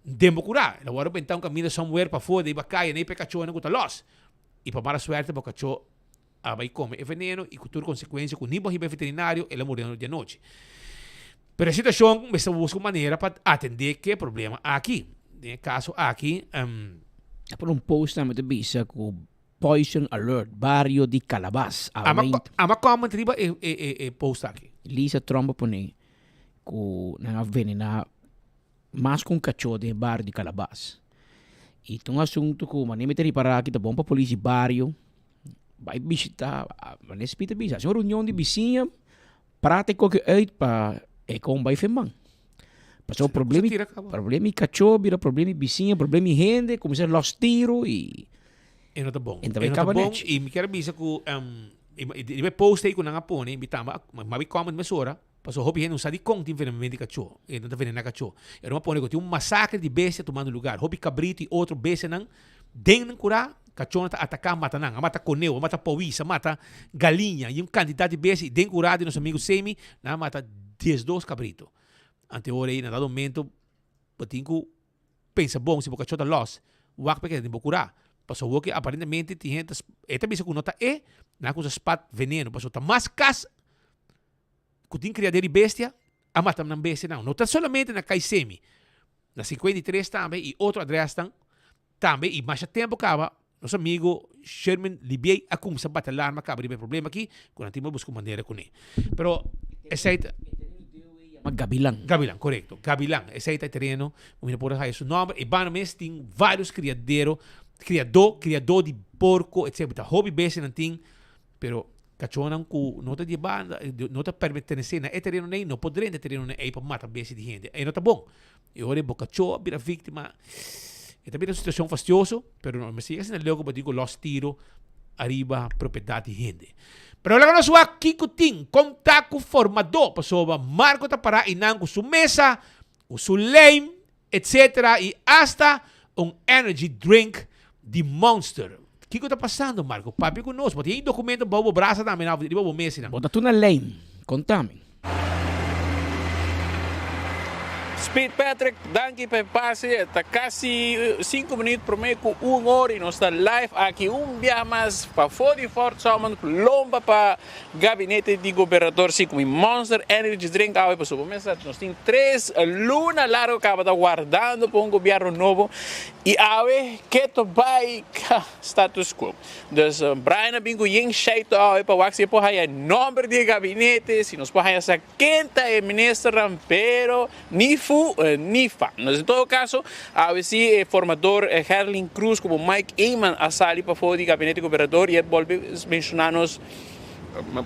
den bo kurá. El a wòrdu bentá un kaminda somewhere pafó riba kaya nei pa e kachónan ku ta lòs. I pa mala suerte bo kachó a bai kome e veneno i ku tur konsekuensia ku ni bo a hiba e veterinario el a muri di anochi. Pero e situashon mester buska un manera pa atendé ku e problema aki. Den e kaso aki. A pone un post tambe ta bisa ku Poison alert, bario di Calabas, Ama ama comment riba e e e e post aki. Lisa Tromp a pone ku nan a venená mas ku un kachó den e bario di Calabas. I ta un asuntu ku manera mi ta ripará aki ta bon pa polis di bario bai bishitá, manera Speed ta bisa, hasi un reunion di bisiña, prata e koki uit pa e kon bai feman. Pasobra problema problema di kachó bira problema di bisiña, problema di hende, kuminsá lòs tiro i. E no ta bon. E no ta bon i mi kier bisa ku riba e post ei ku nan a pone mi tamba mi a bai comment mesora pasobra hopi hende no sa dikon tin venenamentu di kachó e nan ta venená kachó. E nan a pone ku tin un masakre di bestia tumando lugar. Hopi kabritu i otro bestianan den nan kurá kachónan ta ataká mata nan. A mata koneu, a mata powis, a mata galiña i un kantidat di bestia i den kurá di nos amigu Semi nan a mata diesdos kabritu. Ante ora ei na dado momento bo tin ku pensa bon si bo kachó ta lòs, wak pa e keda den bo kurá. Pasobra awor aparentemente tin hende ta, e ta bisa ku no ta e, nan a kusa spat veneno. Pasobra ta mas kas ku tin kriader di bestia a mata nan bestianan. No ta solamente na Kaisemi, na 53 tambe i otro adrèsnan Tambe i masha tempu kaba, nos amigu Sherman Libiey a kumsa bati alarma kaba riba e problema aki, ku nan tin por buska un manera kuné. Pero esei ta. Yama Gabilan. Gabilan, korekto. Gabilan. Esei ta e tereno ku mi no por a haya su nòmber. E banda mes tin vários kriadero, kriadó, kriadó di porko, etcetera. Ta hopi bestianan tin, pero kachónan ku no ta di e banda, no ta pertenesé na e tereno nei, no por drenta e tereno nei pa mata bestia di hende. E no ta bon. E ora e bo kachó a bira víktima, e ta bira un situashon fastioso, pero no mester yega asina leu ku bo tin ku lòs tiro ariba propiedat di hende. Pero laga nos wak kiko tin, kon ta ku formadó, pasobra Marco ta pará einan ku su mesa, ku su lijm, etcetera, i asta un energy drink di Monster. Kiko ta pasando Marco? Papia ku nos. Bo tin e documento bou bo brasa tambe na riba bo mesinan. Bo ta tuna lijm. Kontami. Speed Patrick, danki pa e pase. E ta kasi sinku minuut prome ku un ora i nos ta live aki un biaha mas pafó di Fort Salmon ku lomba pa gabinete di gobernador. Si ku mi Monster Energy Drink awe pasobra bo mester sa nos tin tres luna largo kaba ta wardando pa un gobierno nobo i awe keto bai status quo. Dus Brian a bin ku yen shèito awe pa wak si e por haya e nòmber di e gabinete, si nos por haya sa ken ta e ministernan, pero ni fu. fu ni fa. En todo caso, awe si e formador Herlin Cruz como Mike Eman a sali pafó di gabinete di gobernador y a bolbe menciona nos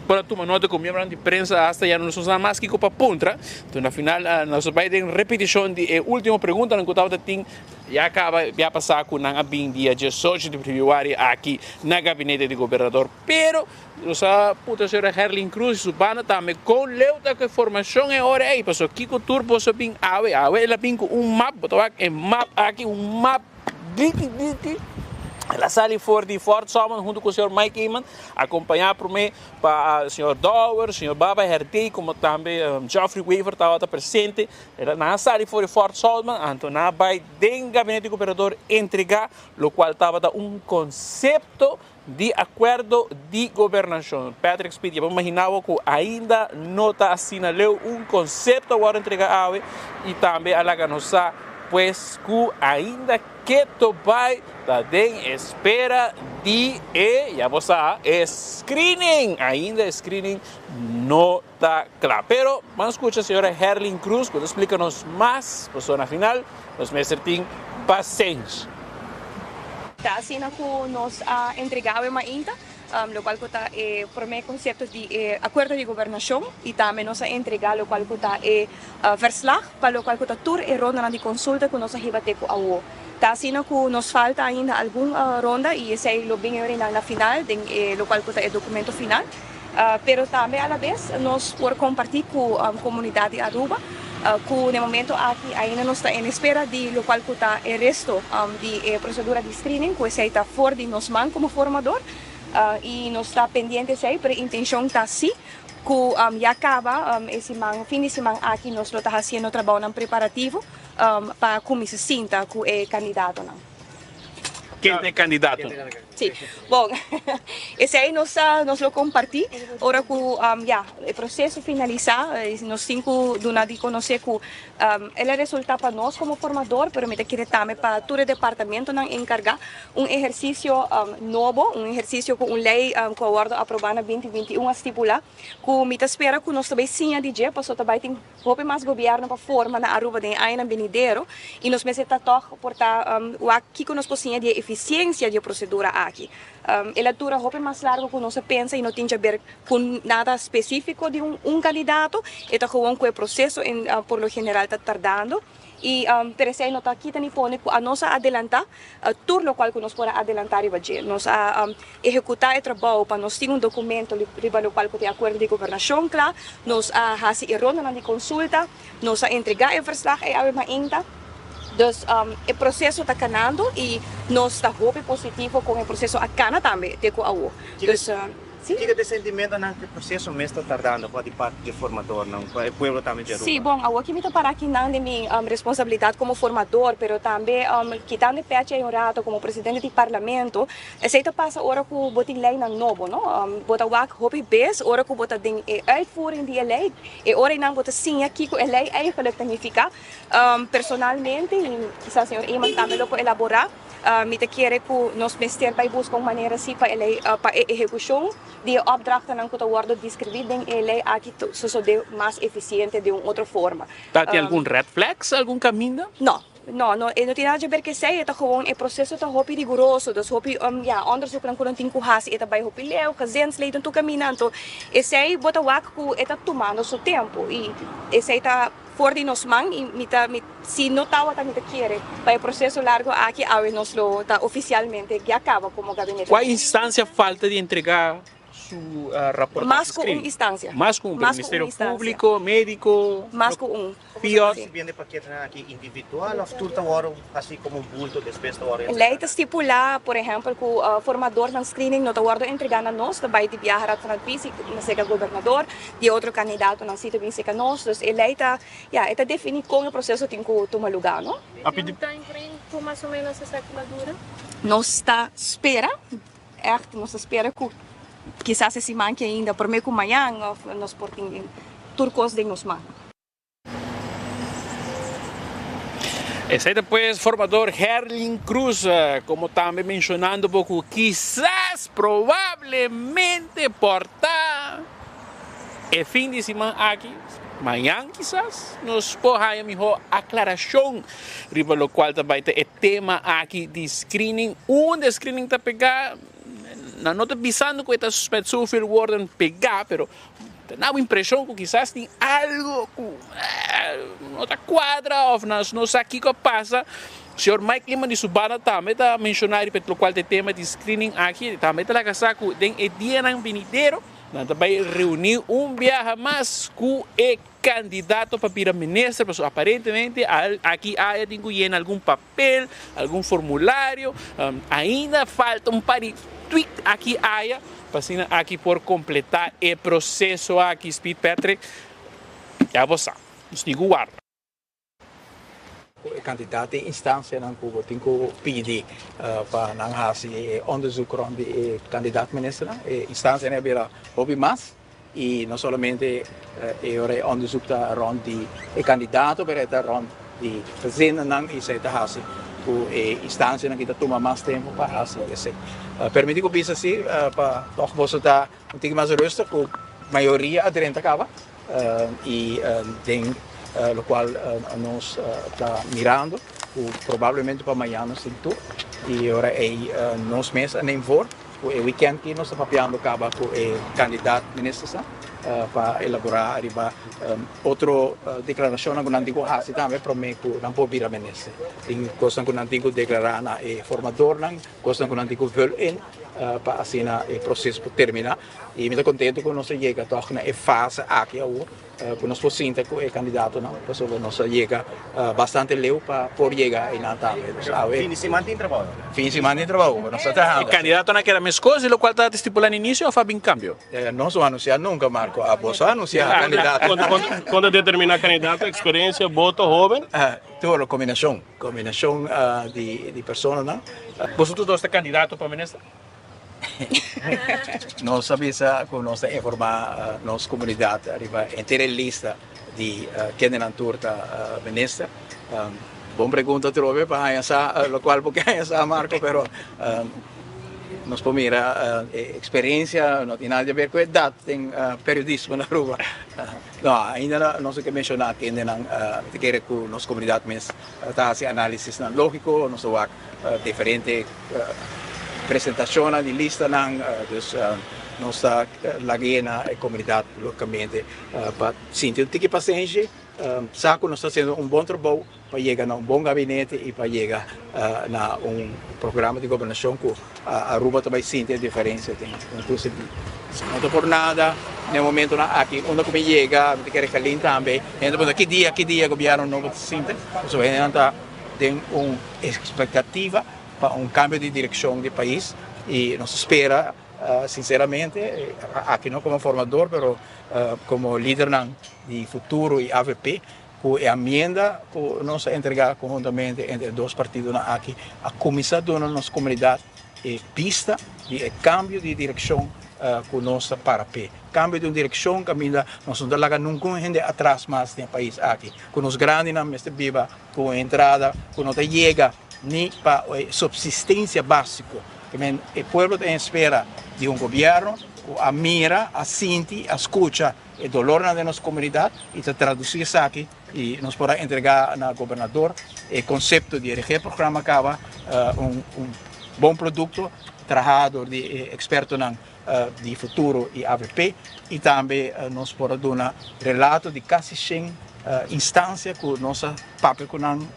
por a tuma nota cu miembronan di prensa hasta ya no sa mas kico pa puntra. Enton na final nos a bay den repeticion di e ultimo preguntanan cu tabata tin ya caba ya pasa cu nan a bin dia diesocho di februari aki na gabinete di gobernador. Pero nos a puntra señora Herlin Cruz y su banda tambe con leu ta cu e formacion e ora ey pasobra kico tur boso a bin awe. Awe el a bin cu un map, bo ta wak e map aki, un map diki diki. El a sali for di Fort Summer hunto cu señor Mike Eman, acompaña prome pa señor Dowers, señor Baba Herdé como tambe Geoffrey Wever tabata presente. Nan a sali for di Fort Summer anto nan a bay den gabinete di gobernador entrega locual tabata un concepto Di akuerdo di gobernashon. Patrick Speed, ya por imagina bo ku ainda no ta asina leu un konsepto a wòrdu entrega awe i tambe a laga nos sa pues ku ainda keto bai ta den espera di e, ya bo sa, e screening. Ainda e screening no ta kla. Pero ban skucha señora Herlin Cruz ku ta splika nos mas pasobra na final nos mester tin pasenshi. Ta asina ku nos a entregá awe mainta, lokual ku ta e promé konsepto di e akuerdo di gobernashon i tambe nos a entregá lokual ku ta e verslag pa lokual ku ta tur e rondanan di konsulta ku nos a hiba te ku awo. Ta asina ku nos falta ainda algun ronda i esei lo bin e na final den e lokual ku ta e dokumento final. Pero tambe alabes nos por comparti cu comunidad di Aruba cu na e momento aki ainda nos ta en espera di locual cu ta e resto di e procedura di screening cu esey ta for di nos man como formador y nos ta pendiente esey pero e intencion ta si cu ya caba e siman fin di siman aki nos lo ta haciendo trabaonan preparativo pa cuminsa sinta cu e candidatonan. Ken ta e kandidato? Sí, bon, esei nos nos lo kompartí ora ku ya e proseso finalisá. Nos tin ku duna di konosé ku el a resultá pa nos komo formador, pero mi ta kere tambe pa tur e departamentonan enkargá un ehersisio nobo, un ehersisio ku un lei ku a wòrdu aprobá na binti 21 a stipulá ku mi ta spera ku nos ta bai siña di dje pasobra ta bai tin Hopi mas gobierno pa forma na Aruba den e añanan benidero y nos mester ta tog por ta wak kico nos por siña di e eficiencia di e procedura aki. E la dura hopi mas largo cu nos a pensa y no tin djaber cu nada specifico di un candidato, e ta gewoon cu e proceso por lo general ta tardando. Y pero esey no ta kita ni pone cu anos a adelanta tur locual cu nos por a adelanta riba dje. Nos a ehecuta e trabou pa nos tin un documento riba locual cu ta e acuerdo di gobernacion cla. Nos a haci e rondanan di consulta, nos a entrega e verslag ey awe mainta. Dus e proceso ta canando y nos ta hopi positivo con e proceso a cana tambe te cu awo. Dus. Sí. Kiko ta e sentimentonan ku e proseso mes ta tardando pa di parti di e formadornan, pa e pueblo tambe di Aruba? Sí, bon, awor ki mi ta para akinan den mi responsabilidat komo formador, pero tambe kitando e pechi ei un rato komo presidente di parlamento, esei ta pasa ora ku bo tin leinan nobo, no? Bo ta wak hopi bes ora ku bo ta den e uitvoering di e lei, e ora einan bo ta siña kiko e lei eigenlijk ta nifiká. Personalmente, i kisas señor Eman tambe lo por elaborá, Mi ta kere ku nos mester bai buska un manera si pa e lei pa e ehekushon di e opdrachtennan ku ta wòrdu deskribí den e lei aki sosodé mas efisiente den un otro forma. Ta tin algun red flags algun kaminda? No, no, no, e no tin nada di ber ku esei, e ta gewoon e proseso ta hopi riguroso, dus hopi ya onderzoeknan ku nan tin ku hasi e ta bai hopi leu, gezinsleden tur kaminda, anto esei bo ta wak ku e ta tumando su tempu i esei ta. For di nos man y mi ta mi si no tawata mi ta kere pa e proceso largo aki awe nos lo ta oficialmente ya caba como gabinete. Cua instancia falta di entrega su raportahe Mas cu un instancia. Mas cu un, pero Ministerio Publico, Medico, Mas cu un. Fiot. Recibiendo e paketenan aki individual of tur ta worde haci como un bulto despues ta worde entrega? Ley ta stipula por ehempel cu formadornan screening no ta worde entrega na nos, ta bay di biaha Raad van Advies y na cerca Gobernador. Di e otro kandidatonan si ta bin serka nos. Dus e lei ta, ya, e ta definí kon e proseso tin ku tuma lugá, no? Tin un time frame ku mas o ménos esaki lo dura? Nos ta spera, ègt nos ta spera ku kisas e siman ki ainda, promé ku mañan òf nos por tin tur kos den nos man. Esei ta pues formador Herlin Cruz, como tambe mencionando bo cu kisas probablemente por ta e fin di siman aki. Mañan kisas nos por haya miho aclaracion riba locual ta bay ta e tema aki di screening. Unda e screening ta pega, nan no ta bisando cu e ta met zoveel woorden pega, pero ta na bo impresion cu kisas tin algo cu no ta cuadra of nos no sa kico a pasa. Señor Mike Eman di su banda tambe ta menciona riba locual ta e tema di screening aki. Tambe ta laga sa cu den e dianan binidero, Nan ta bai reuní un biaha mas ku e kandidato pa bira minister, pasobra aparentemente aki aya tin ku yena algun papel, algun formulario, ainda falta un par di tweak aki aya pa asina aki por kompletá e proseso aki. Speed Patrick, ya bo sa, nos tin ku warda. E kantidat di instansianan ku bo tin ku pidi pa nan hasi e onderzoek rònt di e kandidat ministernan. E instansianan a bira hopi mas i no solamente e ora e onderzoek ta rònt di e kandidato pero e ta rònt di gezinnan i esei ta hasi ku e instansianan ki ta tuma mas tempu pa hasi esei. Permiti ku bisa si pa tòg boso ta un tiki mas rustig ku mayoria a drenta kaba i den lokual nos ta mirando ku probablemente pa mañana nos tin tur i ora ei nos mes a neem voor ku e weekend aki nos ta papiando kaba ku e kandidat ministersnan pa elaborá riba otro deklarashonnan ku nan tin ku hasi tambe promé ku nan por bira minister. Tin kosnan ku nan tin ku deklará na e formadornan, kosnan ku nan tin ku vul in pa asina e proseso por terminá. I mi ta contento cu nos a yega toch na e fase aki awor cu nos por sinta cu e candidatonan pasobra nos a yega bastante leu pa por yega einan tambe. Dus awe. Fin di siman tin trabou? Fin di siman tin trabou, nos ta trahando. E candidatonan a keda mescos di locual ta stipula na inicio of a bin cambio? Nos no a anuncia nunca, Marco. Abo a anuncia candidato. Con ta determina candidato? Experiencia, voto, hoben? Todo, combinacion. Combinacion di personanan. Boso tur dos ta candidato pa minister? Nos a bisa ku nos ta informá nos komunidat riba henter e lista di kendenan tur ta minister. Bon pregunta atrobe pa haña sa lokual bo ke haña sa Marco, pero nos por mira e eksperensia no tin nada di haber ku edat den periodismo na Aruba. No, ainda nos no ke menshoná kendenan ta kere ku nos komunidat mes ta hasi análisisnan lógiko, nos ta wak diferente presentacionnan di listanan, dus nos ta laga na e comunidad logicamente pa sinti un tiki pasenshi, sa cu nos ta haciendo un bon trabou pa yega na un bon gabinete y pa yega na un programa di gobernacion cu Aruba ta bay sinti e diferencia den tur sentido. No ta por nada na e momentonan aki unda cu mi yega mi ta kere Kalin tambe, hende ta puntra ki dia ki dia gobierno nobo ta sinti, pasobra hendenan ta den un expectativa pa un cambio di direccion di pais y nos ta spera sinceramente aki no como formador pero como lidernan di futuro y avp cu e amienda cu nos a entrega conhuntamente entre e dos partidonan aki a cuminsa duna nos comunidad e bista di e cambio di direccion cu nos ta para p'e. Cambio di un direccion caminda nos no ta laga ningun hende atras mas den e pais aki, cu nos grandinan mester biba cu un entrada cu no ta yega ni pa e subsistencia basico. E pueblo ta en espera di un gobierno cu a mira, a sinti, a scucha e dolornan den nos comunidad y ta traduci esaki y nos por a entrega na gobernador e concepto di e regeerprogramma caba un bon producto traha door di e expertonan di Futuro y avp y tambe nos por a duna relato di casi shen instancia cu nos a papia cu nan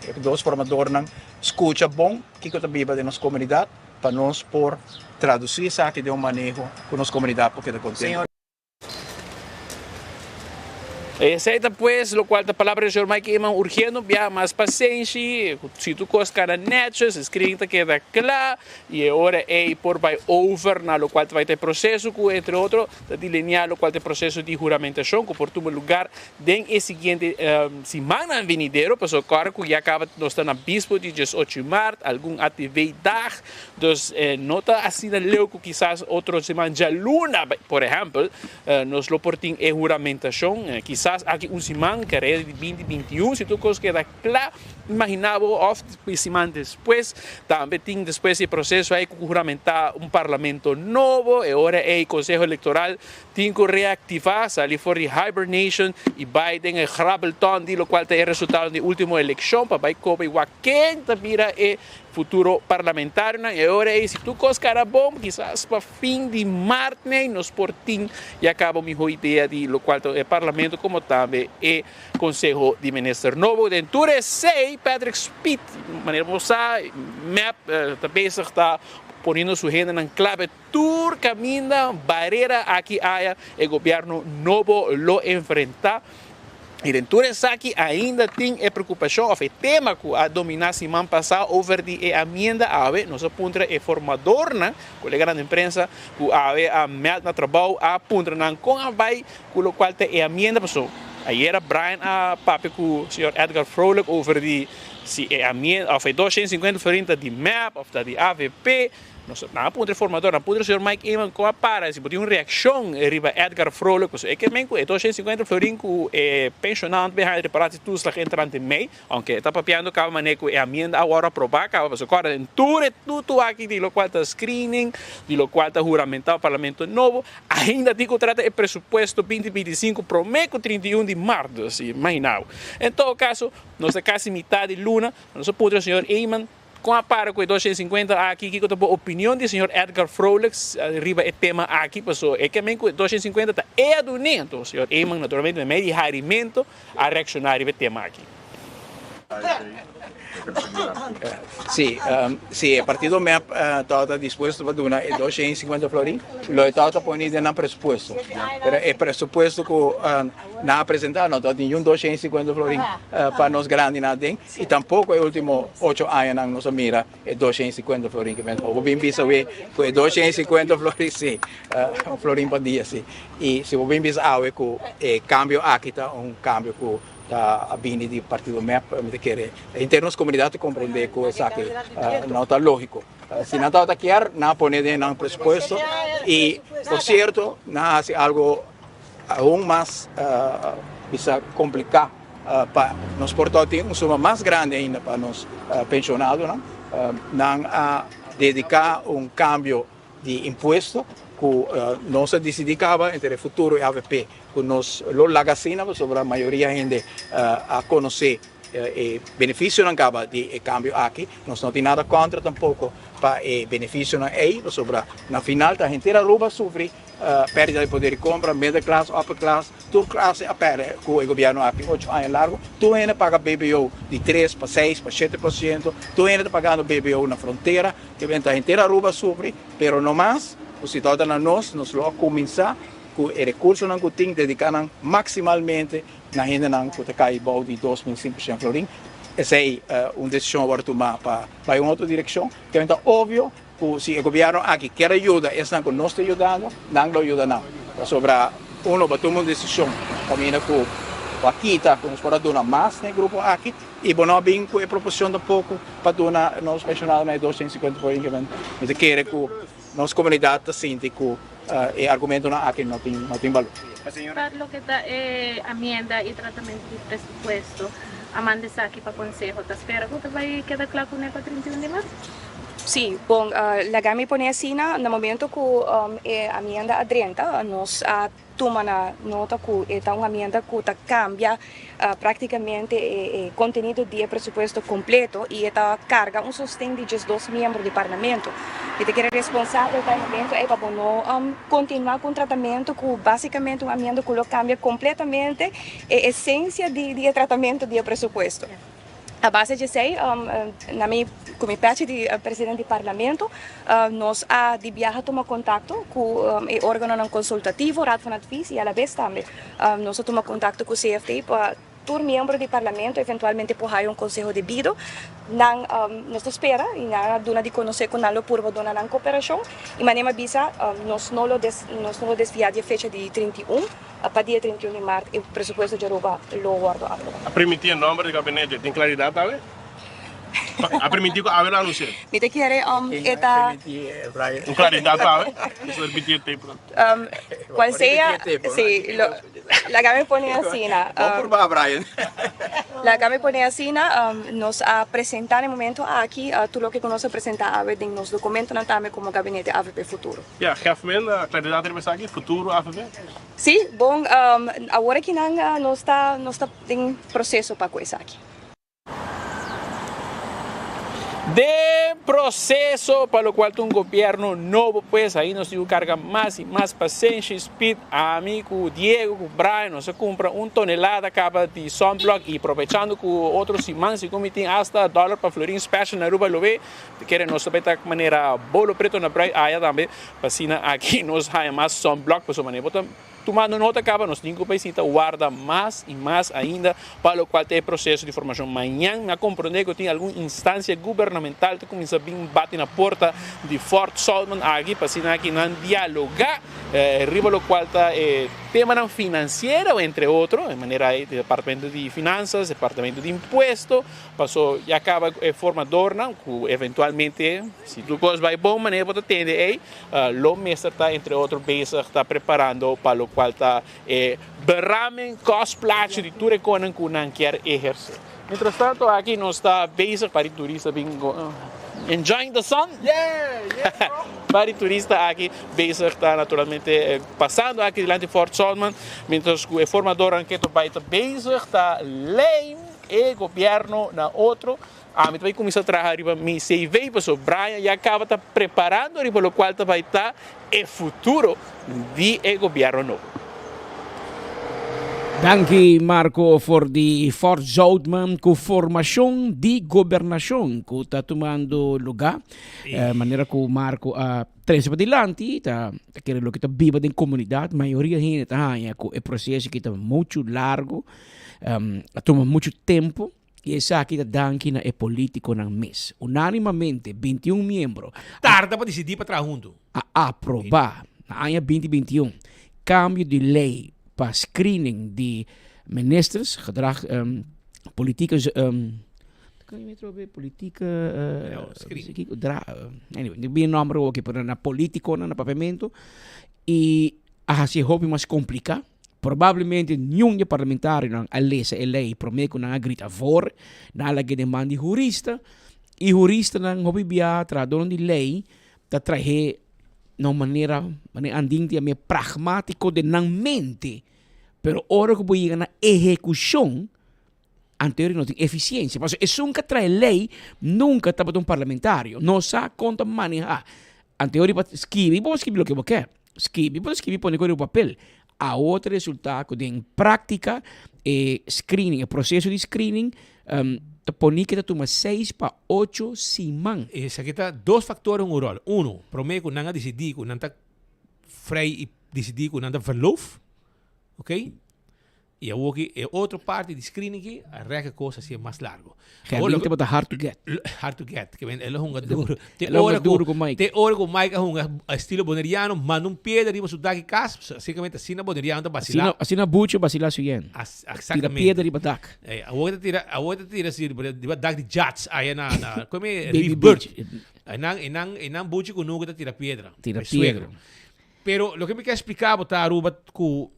e dos formadornan scucha bon kico ta biba den nos comunidad pa nos por traduci esaki den un maneho cu nos comunidad por keda contento. Esey ta pues locual ta palabra di señor Mike Eman urgiendo bia mas pasenshi, si tur cos cana netjes, e screening ta keda cla y e ora ey por bay over na locual ta bay ta e proceso cu entre otro ta delinea locual ta e proceso di huramentacion cu por tuma lugar den e siguiente simannan venidero, pasobra ora cu ya caba nos ta na bispo di diesocho maart, algun ATV dag, dus no ta asina leu cu kisas otro siman djaluna, por ehempel, nos lo por tin e huramentacion, kisas aki un siman, careda di binti binti un, si tur cos keda cla. Imagina bo of siman despues tambe tin despues di e proceso ey cu huramenta un parlamento nobo, e ora ey Conseho Electoral tin cu reactiva, sali for di hibernation y bay den e grabbelton di locual ta e resultado di ultimo eleccion pa bay coba y wak ken ta bira e futuro parlamentarionan. E ora ey si tur cos cara bon kisas pa fin di maart ney nos por tin ya caba un miho idea di locual ta e parlamento como tambe e Conseho di Minister nobo. Den tur esey Patrick Speed, manera bo sa, mep ta bezig ta poniendo su hendenan clave tur caminda, barera aki aya e gobierno nobo lo enfrenta. Y den tur esaki ainda tin e preocupacion of e tema cu a domina siman pasa over di e amienda awe. Nos a puntra e formadornan, coleganan den prensa cu awe a meld na trabou, a puntra nan con a bay Cu locual ta e amienda paso ayera Brian a papia cu señor Edgar Vrolijk over di si e amienda of e 250 florin ta di mep of ta di avp. Nos nan a puntra e formador, nan a puntra señor Mike Eman con a para si bo tin un reaccion riba Edgar Vrolijk paso e ke men cu e 250 florin cu e pensionant bay haya reparatietoeslag entrante mei. Aunke e ta papiando caba manera cu e amienda a worde aproba caba, pasobra corda den tur e tutu aki di locual ta screening, di locual ta huramenta parlamento nobo, ainda tin cu trata e presupuesto binti 25 prome cu 31 di maart, dus imagina bo. En todo caso, nos ta casi mitad di luna, nos a puntra señor Eman con a para cu e 250 aki, kico ta bo opinion di señor Edgar Vrolijk riba e tema aki, pasobra e ke men cu e 250 ta e a duni, anto señor Eman naturalmente den medio di harimento a reakshoná riba e tema aki. Sí, si e partido mep tabata dispuesto pa duna e 250 florin, lo e tabata poni den nan presupuesto. Pero e presupuesto ku nan a presentá no tabatin niun 250 florin pa nos grandinan aden i tampoko e último ocho añanan nos a mira E 250 florin ke men bo bin bisa awe ku e 250 florin si un florin pa dia si i si bo bin bisa awe ku e kambio aki ta un kambio ku ta a bini di partido mep mi ta kere henter nos komunidat ta komprende ku esaki no ta logiko si nan tabata kier nan a pone den nan presupuesto i por sierto nan a hasi algo aun mas bisa kompliká. Pa nos por tok tin un suma mas grandi ainda pa nos pensionadonan. Nan a dedica un cambio di impuesto cu nos a dicidi caba entre e futuro y avp cu nos lo laga asina pasobra mayoria hende a conoce e beneficionan caba di e cambio aki. Nos no tin nada contra tampoco pa e beneficionan ey pasobra na final ta henter Aruba sufri Pèrdida di poder di kompra, middle class, upper class, tur klase a pèrdè ku e gobièrnu aki ocho aña largu. Tur hende paga BBO di tres pa seis pa shete por siento, tur hende ta pagando BBO na frontera, ke benta henter Aruba a sufri, pero no mas ku si tabata na nos, nos lo a kuminsá ku e rekursonan ku tin dediká nan maksimalmente na hendenan ku ta kai bou di 2500 florin. Esei un desishon a wòrdu tumá pa bai un otro direkshon, ke benta obvio Ku si e gobièrnu aki kier a yuda esnan ku nos ta yudando, nan lo yuda nan. Pasobra uno bo tuma un desishon kaminda ku bo a kita ku nos por a duna mas na e grupo aki i bo no a bin ku e proposishon tampoko pa duna nos pensionadonan e 250 por increment. Mi ta kere ku nos komunidat ta sinti ku e argumentonan aki no tin no tin balor. Pa loke ta e amienda i tratamentu di presupuesto, a manda esaki pa konseho. Ta spera ku ta bai keda kla kuné pa 31 di mart? Sí, bon, laga mi pone asina, na momento ku e amienda a drenta, nos a tuma na nota ku e ta un amienda ku ta kambia praktikamente e kontenido di e presupuesto kompleto i e ta karga un sosten di diesdos miembro di parlamento. Mi ta kere responsabel ta e momento ei pa bo no kontinuá ku un tratamentu ku basikamente un amienda ku lo kambia kompletamente e esensia di e tratamentu di e presupuesto. A base di esei, na mi ku mi pechi di presidente di parlamento, nos a di biaha tuma kontakto ku e organonan konsultativo, Raad van Advies, i alabes tambe nos a tuma kontakto ku CFT pa tur miembro di parlamento eventualmente por haya un konseho debido. Nan nos ta spera i nan a duna di konosé ku nan lo purba duna nan koperashon i manera mi a bisa nos no lo nos no lo desviá di e fecha di 31. Pa dia 31 di mart e presupuesto di Aruba lo wordo aproba. A primiti e nomber di gabinete, tin claridad awe? A permiti ku awe lo anunsi'é. Mi ta kere um e ta. Un klaridat pa awe. Nos a repiti e tempu nan. Um, cual sea, sí, lo, laga mi pone asina. Bon purba, Brian. Laga mi pone asina, um, nos a presenta na e momento aki uh, tur loke ku nos a presenta awe den nos dokumentonan tambe komo Gabinete avp Futuro. Ya, Geffman, klaridat riba esaki, Futuro avp? Sí, bon, um, awor akinan uh, nos ta, nos ta den proseso pa ku esaki. Den proceso pa locual ta un gobierno nobo pues ahi nos tin cu carga mas y mas pasenshi y speed. Ami cu Diego cu Brian nos a cumpra un tonelada caba di sunblock y provechando cu otro siman segun mi tin hasta dollar pa florin special na Aruba lo be kere nos ta bay ta manera bolo preto na bruid aya tambe pa asina aki nos haya mas sunblock pasobra manera bo ta Tumando nota caba nos tin cu bay sinta warda mas y mas ainda pa locual ta e proceso di formacion. Mañan mi a comprende cu tin algun instancia gubernamental ta cuminsa bin bati na porta di Fort Saltman aki pa asina aki nan dialoga riba locual ta e temanan financiero entre otro, e manera e departamento di finanzas, departamento di impuesto. Paso ya caba e formadornan cu eventualmente si tur cos bay bon manera bo ta tende ey lo mester ta entre otro bezig ta preparando pa locual ta e beraming kostplaatje di tur e conan cu nan kier eherce. Mientras tanto aki nos ta bezig pa di turista bin enjoying the sun pa di turista aki bezig ta naturalmente pasando aki dilanti Fort Saltman mientras cu e formadornan ke ta bay ta bezig ta lijm E gobierno na otro, ami ta bai cuminsa traha riba mi CV pasobra Brian ya caba ta preparando riba locual ta bai ta e futuro di e gobierno nobo. Danki Marco for di Fort Zoutman cu formacion di gobernacion cu ta tumando lugar. Manera cu Marco a trece padilanti ta kere loke ta biba den comunidad. Mayoria hende ta haña cu e proceso aki ta mucho largo. A tuma muchu tempu i esaki ta danki na e polítikonan mes. Unánimamente, 21 miembro a Tarda pa disidí pa traha huntu. a aprobá na aña 2021 kambio di lei pa screening di ministers, gedrag, politieke, politieke, anyway, no bin e nòmber awor aki, pero na polítikonan na papiamentu i a hasi e hopi mas kompliká. Probablemente niun di e parlamentarionan a lesa e lei promé ku nan a grita voor. Nan a lag'é den man di hurista i huristanan hopi bia trahadónan di lei ta trah'é na un manera manera andin ta yam'é pragmátiko den nan mente. Pero ora ku bo yega na ehekushon anterior no tin efisiensia. Pasobra esun ku a traha e lei nunka tabata un parlamentario. No sa kon ta manehá. Anterior riba skibi bo skibi loke bo ke. Skibi bo ta skibi pone ku riba papel. Awor ta resulta ku den práktika e screening, e proseso di screening ta pone ke ta tuma seis pa ocho siman. Esaki ta dos faktor un ròl. Uno, promé ku nan a disidí ku nan ta vrij i disidí ku nan ta verloof, oké. I awor ki e otro parti di screening ki a rek e kos hasié mas largo. Gerlin tabata hard to get. Hard to get. Ke men el a hunga duro. Te El a hunga ora duro ku ku Mike. Te ora ku Mike a hunga estilo boneriano, manda un piedra riba su dak di kas, básicamente asina boneriano ta basilá. Asina, asina Bucho basilá su yen. As, Tira exactamente. piedra riba dak. Eh, awor ta tira, awor ta tira si riba dak di Jats aya na, na, kome Baby Reef Bird. Beach. Einan, einan, einan Buchi ku Nugo ta tira piedra. Tira Mi suegro. piedra. Pero loke mi ke splika bo ta Aruba ku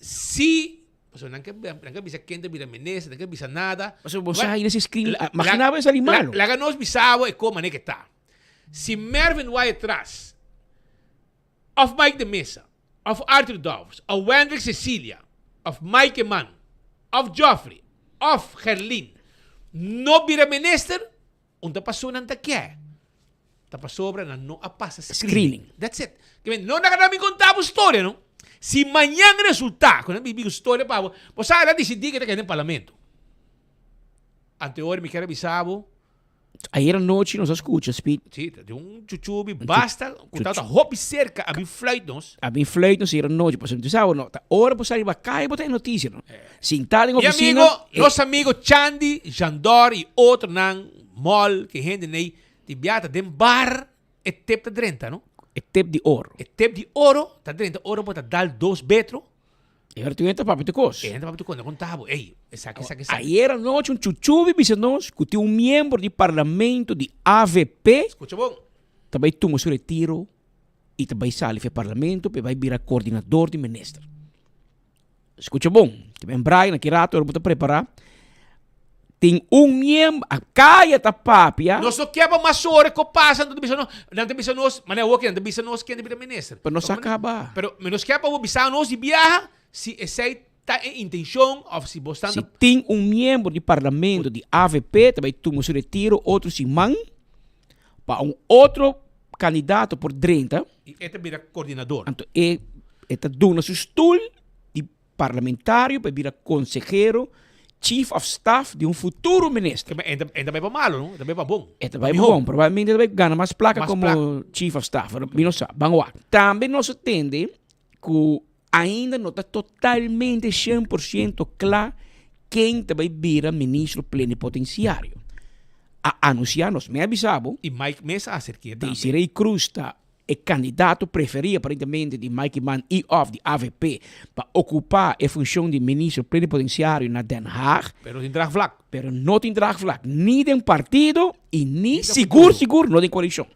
Si, pasobra nan ke nan ke bisa ken ta bira minister, nan ke bisa nada. Pasobra bo sa haina si screen, magina bo e sali malo. Laga nos bisa bo e kon manera ke ta. Si Mervin Wyatt-Ras, of Mike de Meza, of Arthur Dowers, of Wendrick Cecilia, of Mike Eman, of Geoffrey, of Gerlin no bira minister, Un ta paso nan ta ke? Ta pasobra nan no a pasa screening. That's it. Ke men no nan a mi konta bo storia no. Si mañan resulta ku nan bibi ku storia pa bo, bo sa nan disidí ke ta keda den parlamento. Anteor mi kier a bisa bo. Ayer anochi nos a skucha Speed. Si, ta di un chuchubi basta ku tabata hopi serka a bin fluit nos. A bin fluit nos ayer anochi pasobra tu sa bo no, ta ora bo sali riba kaya bo ta e notisia no. Sintá den Mi oficina. amigo, nos amigo Chandy, Jandor y otronan mol ke hende nei di biata den bar e tep ta drenta no. E tep di oro. E tep di oro ta drenta ora bo ta dal dos betro. E ora tu entra papia tu kos. E entra papia tu kos, no konta bo, ey, esaki, esaki, esaki. Ayer anochi un chuchubi bisa nos ku tin un miembro di parlamento di avp. Skucha bon. Ta bai tuma su retiro i ta bai sali for e parlamento pa e bai bira koordinador di minister. Skucha bon, te ben Brian aki rato ora bo ta prepara, tin un miembro, a kaya ta papia. Nos no ke pa mas ora ku pasa, nan ta bisa nos, nan ta bisa nos, manera awor nan ta bisa nos ken ta bira minister. Pero nos a kaba. Pero nos ke pa bo bisa nos di biaha si esei ta e intencion of si bo stan Si tin un miembro di parlamento di avp ta bai tuma su retiro otro siman pa un otro kandidato por drenta. I e ta bira koordinador. Anto e e ta duna su stul di parlamentario pa e bira konsehero, chief of staff di un futuro minister. E ta e ta bai pa malo no, e ta bai pa bon. E ta bai pa bon, probablemente e ta bai gana mas plaka komo chief of staff, mi no sa, ban wak. Tambe nos a tende ku ainda no ta totalmente 100% kla ken ta bai bira ministro plenipotenciario. A anuncia nos me a bisa bo. Y Mike mes a acerkia tambe. Desiree Croes ta e candidato preferi aparentemente di Mike Eman y of di avp pa ocupa e funcion di ministro plenipotenciario na Den Haag. Pero no tin draagvlak. Pero no tin draagvlak ni den partido y ni sigur sigur no den coalicion.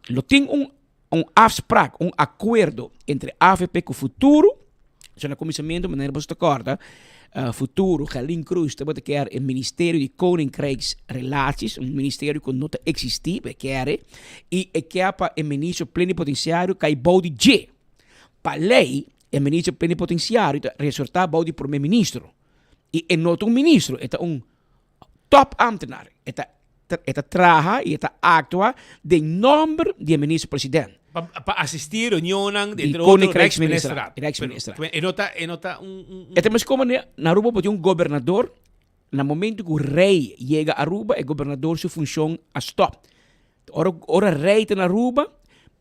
Lo tin un Un afspraak, un akuerdo entre avp ku Futuro. So na kuminsamentu, manera boso ta kòrda, Futuro, Gerlin Croes tabata kier e Ministerio di Koninkrijksrelaties, un ministerio ku no ta eksistí, pero e kier e, i e kier pa e ministro plenipotensiario kai bou di dje. Pa lei, e ministro plenipotensiario ta resortá bou di promé ministro. I e no ta un ministro, e ta un Top ambtenaar. E ta e ta traha y e ta actua den nomber di e minister president. Pa pa asisti reunionnan Di entre otro Koninkrijksministerraad. Rijksministerraad. Rijksministerraad. E no ta e no ta un un E ta mes como na Aruba bo tin un gobernador, na momento cu rey yega Aruba e gobernador su funcion a stop. Ora ora rey ta na Aruba,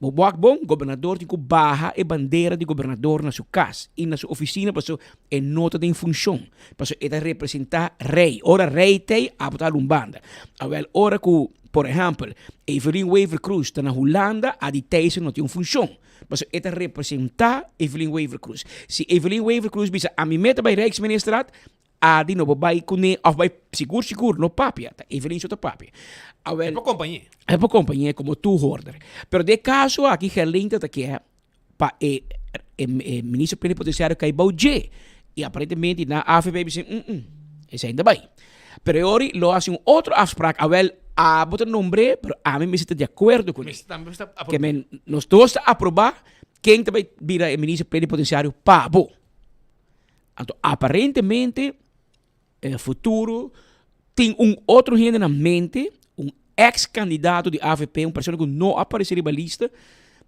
bo wak bon, gobernador tin ku baha e bandera di gobernador na su kas i na su ofisina paso e no ta den funshon, paso e ta representá rey. Ora rey t'ei, abo ta algun banda. Awèl, ora ku, por ehèmpel, Evelyn Wever-Croes ta na Hulanda, Adi Thijssen no tin un funshon, paso e ta representá Evelyn Wever-Croes. Si Evelyn Wever-Croes bisa ami me ta bai Rijksministerraad, Adi no por bai kuné òf bai sigur sigur no papia, ta Evelyn so ta papia. Awel, E por kompañ'é. E por kompañ'é komo toehoorder. Pero den e kaso aki Gerlin ta ta ke pa e e e minister plenipotenciario kai bou dje. I aparentemente nan avp a bisa mm mm, esei no ta bai. Pero e ori lo hasi un otro afspraak, awel abo ta nombr'é pero ami mester ta di akuerdo kuné. Mester tambe mester Ke men nos dos ta aprobá ken ta bai bira e minister plenipotenciario pa bo. Anto aparentemente e futuro tin un otro hende na mente, un ex candidato di avp, un persona cu no a aparece riba lista,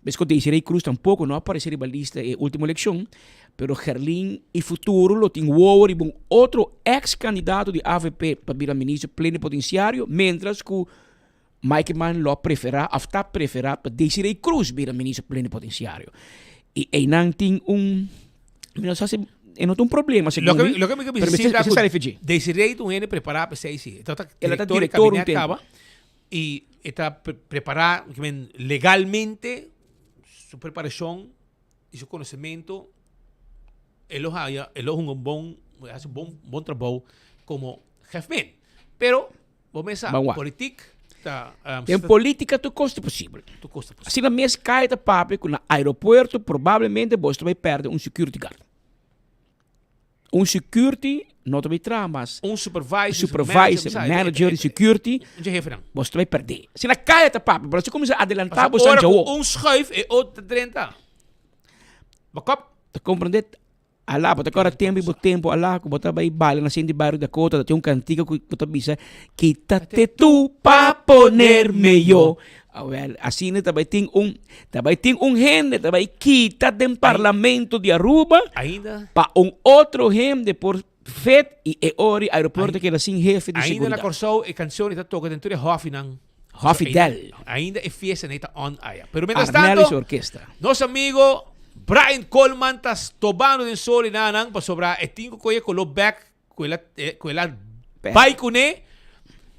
mesco Desiree Croes tampoco no a aparece riba lista e ultimo eleccion, pero Gerlin y futuro lo tin wowo riba un otro ex candidato di avp pa bira minister plenipotenciario, mientras cu Mike Eman lo a prefera of ta prefera pa Desiree Croes bira minister plenipotenciario. Y eynan tin un, mi no sa si e no ta un problema segun Loke mi, loke mi ke pero bisa mester si ta mester ku sali fidji. Desiree ta un hende prepara pa esei si. E ta El a ta director di director un kabinet tempo. kaba y e ta prepara legalmente su preparacion y su conocemento e lo haya e lo hunga un bon haci un bon bon trabou como hefman. Pero Bo mesa Ban wak. politik ta um, Den politica tur cos ta posibel. Tur cos ta posibel. Asina mes cay ta papia cu na aeropuerto probablemente bo ta bay perde un security guard. Un security no ta bay traha mas. Un supervisor, supervisor, manager, manager di security. Un dje hefenan. Bo ta bay perde. Asina cay ta papia, pero si cuminsa adelanta Pasa bo san ora cu djawo. un schuif e otro ta drenta. Bo kop. Ta comprende? Alá, bo ta kòrda tempu i bo tempu, alá, ku bo ta bai baila na senti bario Dakota, ta tin un kantika ku bo ta bisa, Quítate tú pa ponerme yo. Awèl, asina ta bai tin un, ta bai tin un hende ta bai kita den parlamento di Aruba Ainda. pa un otro hende por fet i e ora aeropuerto keda sin hefe di Ainda na seguridat. Kòrsou e kanshon ta toka den tur e hòfinan. Hòfi Del. Ainda e fiesta nei ta on aya. Pero mientras Arnel y tanto, su orkesta. nos amigo Brian Coleman ta stobando den sol y nanan pasobra e tin cu coye color bek cu el a cu el a bay cune,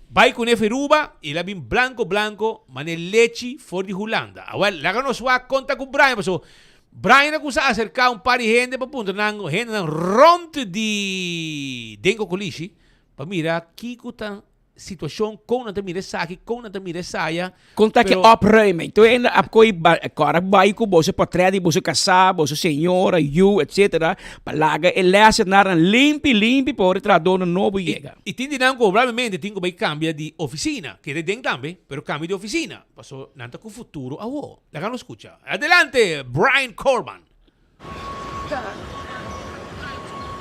bay cune Feruba y el a bin blanco blanco mane lechi for di Hulanda. Awel, laga nos wak conta cu Brian pasobra. Brian a cuminsa acerca un par di hende pa puntra nan, hendenan rond di den Cocolishi, pa mira kico ta situacion, con nan ta mira esaki, con nan ta mira esaya. Con ta ki Pero opruiming? Tur hende a coy ba, cora bay cu boso portret di boso casá, boso señora, yu, etc. Pa laga e lessenarnan limpi, limpi pa ora e trahadornan nobo yega. Y tin di nan cu probablemente tin cu bay cambia di oficina, keda den tambe, pero cambia di oficina, paso nan ta cu futuro awo. Laga nos scucha. Adelante, Brian Corban.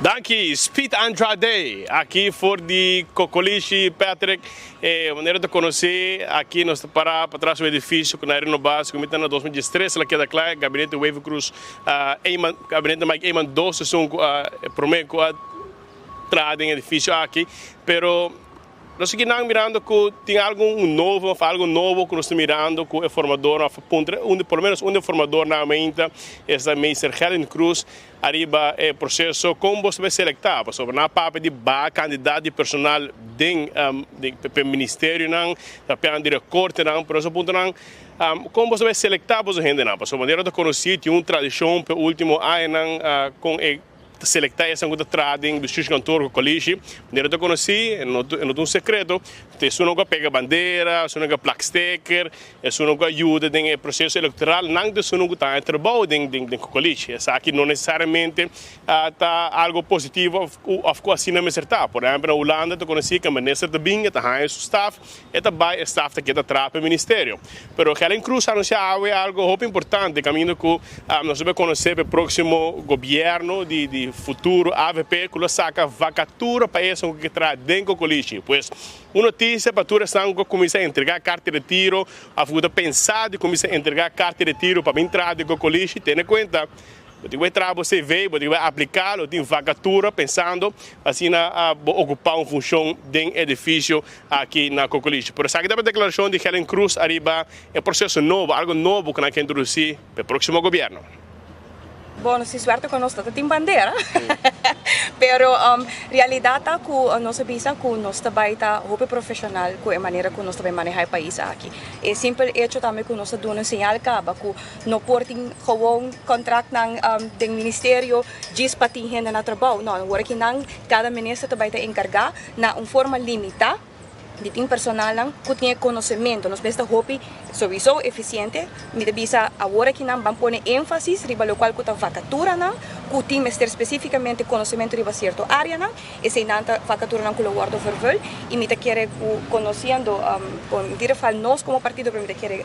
Danki, Speed Andrade, aki for di Cocolishi, Patrick. E manera ta conoci, aki nos ta para patras un edificio cu na renoba, segun mi ta na 2013 la keda cla, Gabinete Wever Croes, Eman, Gabinete Mike Eman dos esun cu a prome cu a traha den edificio aki, pero Nos sigui nan mirando cu tin algo un novo of algo nobo cu nos ta mirando cu e formadornan of puntra un di por lo menos un di e formadornan ainda esta Meester Helen Cruz ariba e proceso con bo ta bay selecta pasobra nan a papia di baha cantidad di personal den pe ministerionan ta papiando di recortenan pero nos a puntra nan con bo ta bay selecta boso hendenan pasobra manera ta conoci tin un tradicion pe ultimo añanan con e Ta selektá esnan ku ta traha den bestuurskantoor ku kolishi. Manera ta konosí, e no ta un sekreto, ta esunnan ku a pega bandera, esunnan ku a plak steker, esunnan ku a yuda den e proseso elektoral, nan ta esunnan ku ta haña trabou den ku kolishi. Esaki no nesesariamente ta algu positivo òf ku asina mester ta. Por ehèmpel na Hulanda ta konosí ku e minister ta bin, e ta haña su staf, e ta bai, e staf ta keda traha pa e ministerio. Pero Helen Cruz a anuncia awe algo hopi importante caminda cu nos ta bay conoce pa e proximo gobierno di futuro avp cu lo saca vacatura pa esun cu ke traha den Cocolishi. Pues un noticia pa tur esnan cu a cuminsa entrega carta di retiro of cu ta pensa di cuminsa entrega carta di retiro pa bin traha den Cocolishi, tene cuenta Bo tin ku bai traha bo CV, bo tin ku bai apliká, lo tin vakatura pensando asina bo okupá un funshon den edifisio aki na Cocolishi. Pero esaki tabata deklarashon di Helen Cruz ariba e proseso nobo, algu nobo ku nan ke introdusí pa e próksimo gobièrnu. Bon, nos tin suerte ku nos no ta tin bandera, pero realidat ta ku nos a bisa ku nos ta bai ta hopi profeshonal ku e manera ku nos ta bai manehá e pais aki. E simpel echo tambe ku nos a duna un señal kaba ku No por tin gewoon contractnan den ministerio djis pa tin hende na trabou. No, awor aki nan cada minister ta bay ta encarga na un forma limita di tin personalnan cu tin e conocemento. Nos mester hopi sowiso eficiente. Mi ta bisa awor aki nan ban pone enfasis riba locual cu ta vacaturanan cu tin mester specificamente conocemento riba cierto areanan. Eseinan ta vacaturanan cu lo wordo vervul y mi ta kere cu conociendo con in ieder geval nos como partido pero mi ta kere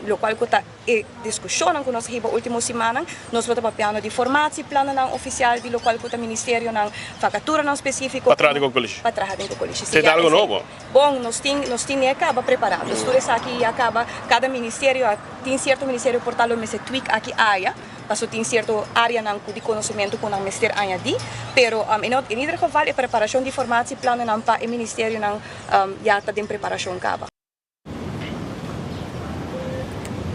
locual cu ta e discusionnan cu nos a hiba ultimo simannan nos lo ta papiando di formatieplannan oficial di locual cu ta ministerionan vacaturanan specifico Pa traha den Cocolishi. Pa traha den Cocolishi. Esei ta algo nobo. Bon nos tin nos tin e caba prepara dus tur esaki ya caba cada ministerio a tin cierto ministerio por ta lo mester tweak aki aya. Paso tin cierto areanan cu di conocemento cu nan mester añadi, pero in ieder geval e preparacion di formatieplannan pa e ministerionan ya ta den preparacion caba.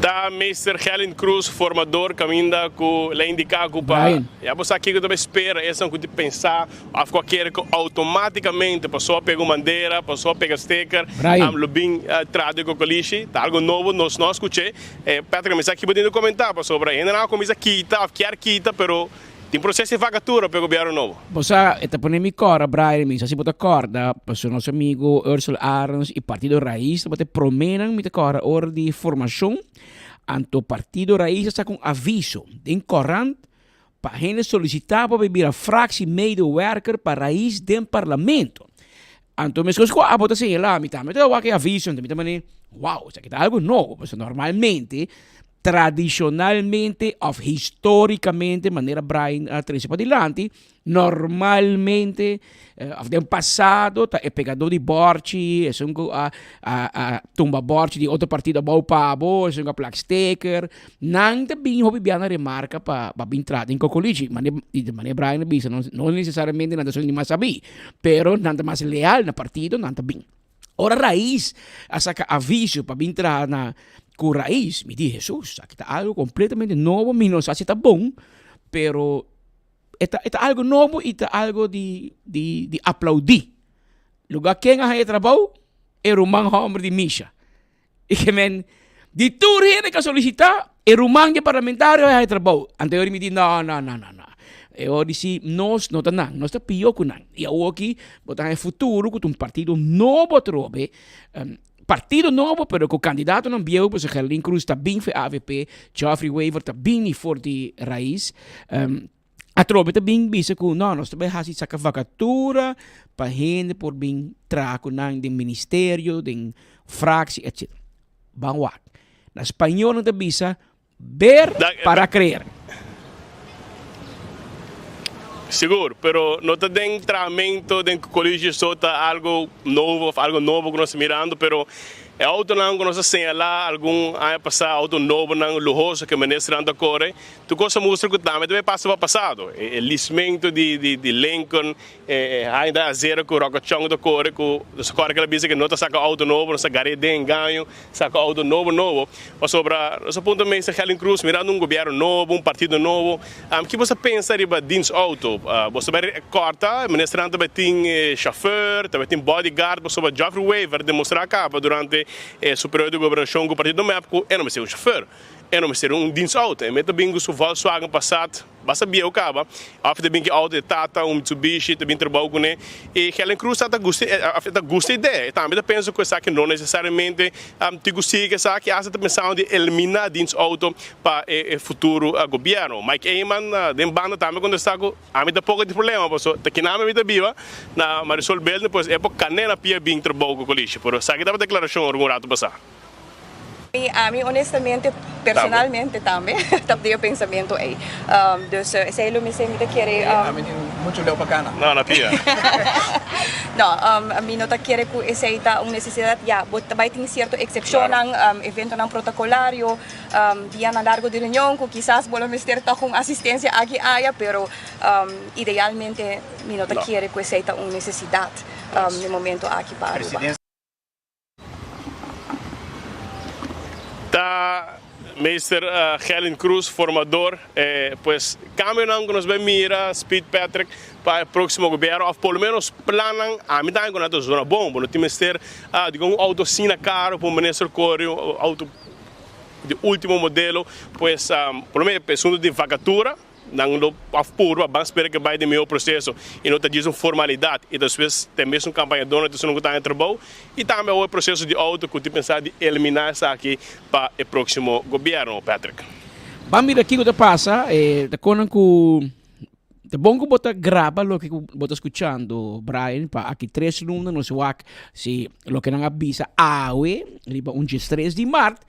Ta Meester Gelin Cruz, formador caminda cu la indica cu pa Brian. ya bo sa kico ta bay spera esnan cu ti pensa Of cualkier cu automaticamente paso a pega un bandera, paso a pega sticker, Brian. lo bin traha di cocolishi. Ta algo nobo, nos no a scuche. Patrick, mi sa kibo tin di comenta pasobra hendenan a cuminsa kita of kier kita, pero tin proceso di vacatura pa e gobierno nobo. Bo sa, e ta pone mi cora, Brian, mi sa si bo ta corda, pasobra nos amigo Ursel Arends y Partido Raiz tabata e promenan, mi ta corda, ora di formacion, anto Partido Raiz a saca un aviso den corant Pa hende solicita pa bay bira fractie medewerker pa Raiz den Parlamento. Anto meskos ku abo ta señala, mi tambe ta wak e aviso, anto mi ta mane, wow, esaki ta algo nobo, pasobra normalmente, tradicionalmente of historicamente, manera Brian a trece padilanti, Normalmente of den pasado ta e pegadó di bòrchi, esun ku a a tumba bòrchi di otro partido abou pa bo, esun ku a plak steker. Nan ta bin hopi bia na remarka pa pa bin traha den Cocolichi. Mane di manera Brian a bisa no no nesesariamente nan ta esun di mas sabí, pero nan ta mas leal na partido, nan ta bin. Ora Raiz a saka aviso pa bin traha na ku Raiz, mi di Hesus, aki ta algu kompletamente nobo, mi no sa si ta bon, pero E ta e ta algo nobo y ta algo di di di aplaudí. Lugar ken a haña e trabou? E ruman hòmber di Misha. I ke men di tur hende ku a solisitá, E ruman di e parlamentario a haña trabou. Anto e ora mi di, no, no, no, no, no. E ora di si, nos no ta nan, nos ta pió ku nan. I awoki bo ta haña futuro ku ta un partido nobo atrobe, partido nobo pero ku kandidatonan bieu, pasobra Gerlin Cruz ta bin for avp, Geoffrey Wever ta bini for di Raiz. Atrobe ta bin bisa ku no, nos ta bai hasi saka vakatura pa hende por bin traha ku nan den ministerio, den fraksie, etc. Ban wak. Na spañol nan ta bisa ver para creer. Sigur, pero no ta den trahamento den colegio so ta algo nobo of algo nobo ku nos ta mirando, pero E autonan ku nos a señalá algun aña pasá, auto nobonan luhoso ku e ministernan ta kore, tur kos a mustra ku tambe ta bay pasa pa pasado. E lismentu di di Lincoln, e Hyundai Azera ku Rocco Chong ta kore ku nos a kòrda ku el a bisa ku no ta saka auto nobo, nos a gar'é den engaño, saka auto nobo nobo. Pasobra nos a puntra Minister Helen Cruz, mirando un gobièrnu nobo, un partido nobo, ki bo ta pensa riba dins auto? Bo ta bai kòrta, ministernan ta bai tin chauffeur, ta bai tin bodyguard, pasobra Geoffrey Wever demostrá kaba durante su periodo di gobernashon ku partido mep ku e no mester un chauffeur, e no mester un dins auto, e mester bin ku su Volkswagen Passat. Basta bieu kaba, òf ta bin ki outo e tata, un Mitsubishi, ta bin trabou kuné. I Helen Cruz ta gusta e ta gusta e idea. E tambe ta pensa ku esaki no nesesariamente tin ku sigui ku esaki, asta ta pensando di eliminá dins outo pa e futuro gobièrnu. Mike Eman den banda tambe kontestá ku ami tampoko tin problema paso ta kinami mi ta biba na Marisol Building pues e por kané na pia bin trabou ku kolisha. Pero esaki tabata deklarashon algun ratu pasá. I ami honestamente, personalmente tambe, ta di e pensamiento ei. Dus esei lo mester mi ta kere. Ami tin muchu leu pa kana. No, na pia. No, mi no ta kere ku esei ta un nesesidat. Ya, bo ta bai tin sierto eksepshonnan, eventonan protokolario, dianan largo di reunion ku kisas bo lo mester tòg un asistensia aki aya, pero idealmente mi no ta kere ku esei ta un nesesidat den e momento aki pa Aruba. Ta Meester Gerlin Cruz, formador, pues cambionan cu nos bay mira, Speed Patrick, pa e proximo gobierno of por lo menos plannan, ami ta haña cu nan ta zona bon, bo no tin mester di con un auto asina caro pa un minister core, un auto di ultimo modelo, pues por lo menos e asunto di vacatura. Nan lo a purba, ban spera ke bai den mihó proseso i no ta djis un formalidat i despues ta e mesun kampañadónan ta esun ku ta haña trabou i tambe awor e proseso di outo ku tin pensá di eliminá esaki pa e próksimo gobièrnu, Patrick. Ban mira kiko ta pasa, e ta konan ku ta bon ku bo ta graba loke ku bo ta skuchando, Brian, pa aki tres luna nos wak si loke nan a bisa awe riba un diestres di mart,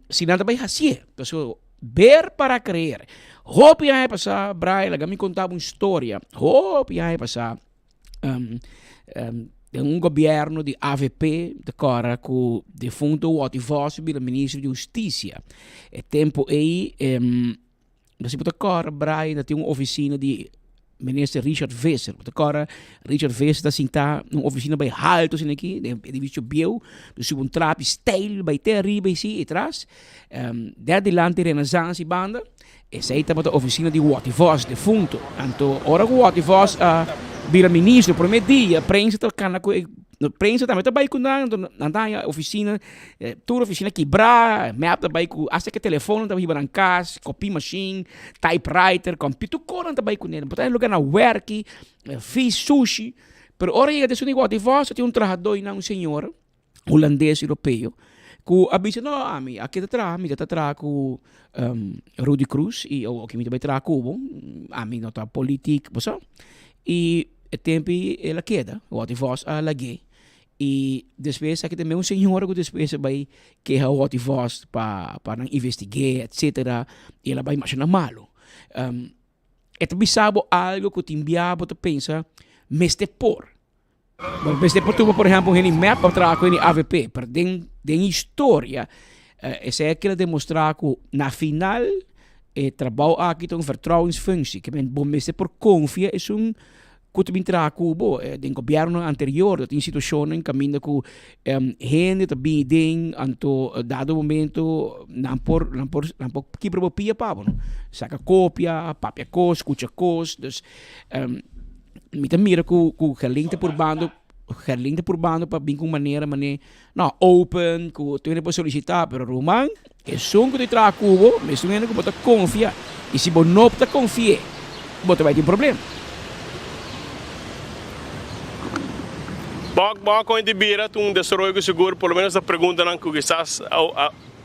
si nan ta bai hasié. Pasobra Ver para creer. Hopi aña pasá, Brian, laga mi konta bo un storia. Hopi aña pasá, um, um, den un gobierno di AVP, ta kòrda ku defunto Watty Vos bira ministro di Hustisia. E tempo ei, um, no si bo ta kòrda, Brian, ta tin un ofisina di Minister Richard Visser. Bo ta kòrda Richard Visser ta sintá na un ofisina bai haltu asina aki, den edifisio bieu, ta subi un trapi steil bai te ariba i si atras. Der dilanti Renaissance i banda, esei tabata ofisina di Watty Vos, defunto. Anto ora ku Watty Vos a bira ministro, promé dia prensa ta kana ku e prensa tambe ta bai ku nan, anto nan ta haña ofisina, tur ofisina kibrá, mep ta bai ku asta ke telefono ta hiba nan kas, kopi mashin, typewriter, computer, tur kos nan ta bai kuné. Bo ta loke na wèrki, vis, sushi. Pero ora yega den su negoshi di vòs, tin un trahadó einan, un señora hulandes europeo, ku a bisa, no, ami a keda traha, mi ta traha ku Rudy Croes i oke mi ta bai traha ku bo, ami no ta politik, bo sa. I e tempu ei el a keda, Watty Vos a lag'é. I despues aki tambe un señora ku despues a bai keha Watty Vos pa pa nan investig'é etcetera i el a bai masha na malu. E ta bisa bo algu ku tin bia bo ta pensa mester por. Bo mester por tuma por ehèmpel un hende mep pa traha ku hende avp pero den den historia esei a keda demostrá ku na final e trabou aki ta un vertrouwensfunctie ke men bo mester por konfia esun Ku ta bin traha ku bo. Den gobièrnunan anterior ta tin situashonnan kaminda ku hende ta bini den anto dado momento nan por nan por nan por kibra bo pia pa bo no. Saka kopia, papia kos, skucha kos, dus mi ta mira ku ku Gerlin ta purbando Gerlin ta purbando pa bin ku un manera manera no open ku tur hende por solisitá pero ruman. Esun ku ta traha ku bo, mesun hende ku bo ta konfia. I si bo no ta konfi'é, bo ta bai tin problema. Bok bok con di bira ta un desaroyo cu sigur por lo menos ta preguntanan cu kisas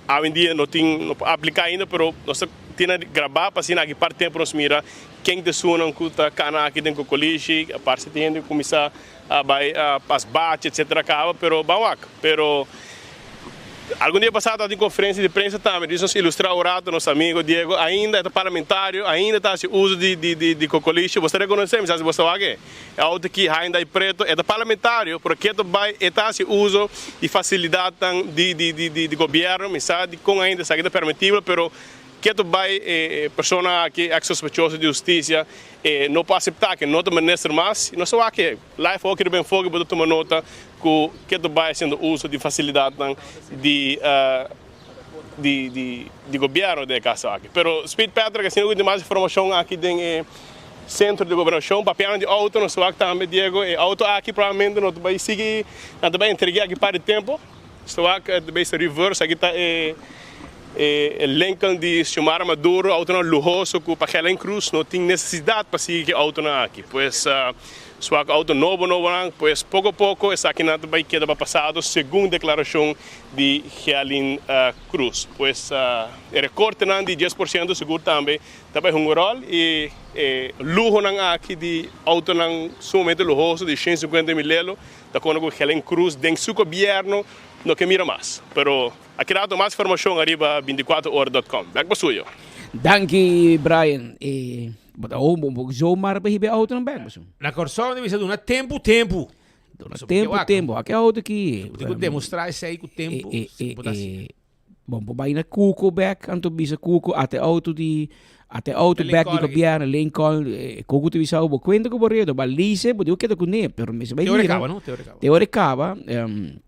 awendia no tin no por aplica ainda pero nos ta tin a graba pa asina aki par tempo nos mira ken ta esunnan cu ta cana aki den Cocolishi aparte tin hende cu cuminsa a bai pas bachi etcetera caba pero ban wak pero algun dia pasado tabatin conferencia di prensa tambe di nos ilustra un rato nos amigo Diego ainda e ta parlamentario ainda ta haci uso di di di Cocolishi bo ta reconoce mi sa si bo sa wak e auto aki Hyundai preto e ta parlamentario pero keto bai e ta haci uso di facilidadnan di di di di gobierno mi sa dicon ainda esaki ta permitibel pero Ketu bai e persona aki ex sospechoso di husticia e no por acepta ke no ta minister mas y nos a wak e live hoki riba enfoke bo ta tuma nota ku ketu bai haciendo uso di facilidadnan di di di di gobierno den e caso aki. Pero Speed Patrick asina ku tin mas informacion aki den e centro di gobernacion papiando di auto nos a wak tambe Diego e auto aki probablemente no ta bai sigui nan ta bai entregue aki par di tempo. Nos wak ta bay reverse aki ta e e Lincoln di Xiomara Maduro autonan luhoso cu pa Helen Cruz no tin necesidad pa sigui ki autonan aki pues nos wak auto nobo nobonan pues poco poco esakinan ta bay keda pa pasado segun declaracion di Helen Cruz pues e recortenan di 10% sigur tambe ta bay hunga rol y e luhonan aki di autonan sumamente luhoso di 150 mil lelo Ta kono ku Helen Cruz den su gobierno no ke mira mas. Pero a keda ato mas informashon ariba 24 ora dot com. Bek pa suyo. Danki Brian. E bo ta un bo zomaar pa hiba e autonan bek paso. Na Kòrsou nan bisa duna tempu tempu. Duna tempu tempu. Aki auto ki. Bo tin ku demostrá esei ku tempu. Si bo ta hasi. Bon, bo bai na Cuco bek, anto bisa Cuco, ate auto di, ate auto bek di gobierno, Lincoln, eh, Cuco te bisa, bo cuenta cu bo redo, ba lease, bo digo keda cu ne, pero mester bai Te ora mira. caba, no? Te ora caba. Te ora caba, um,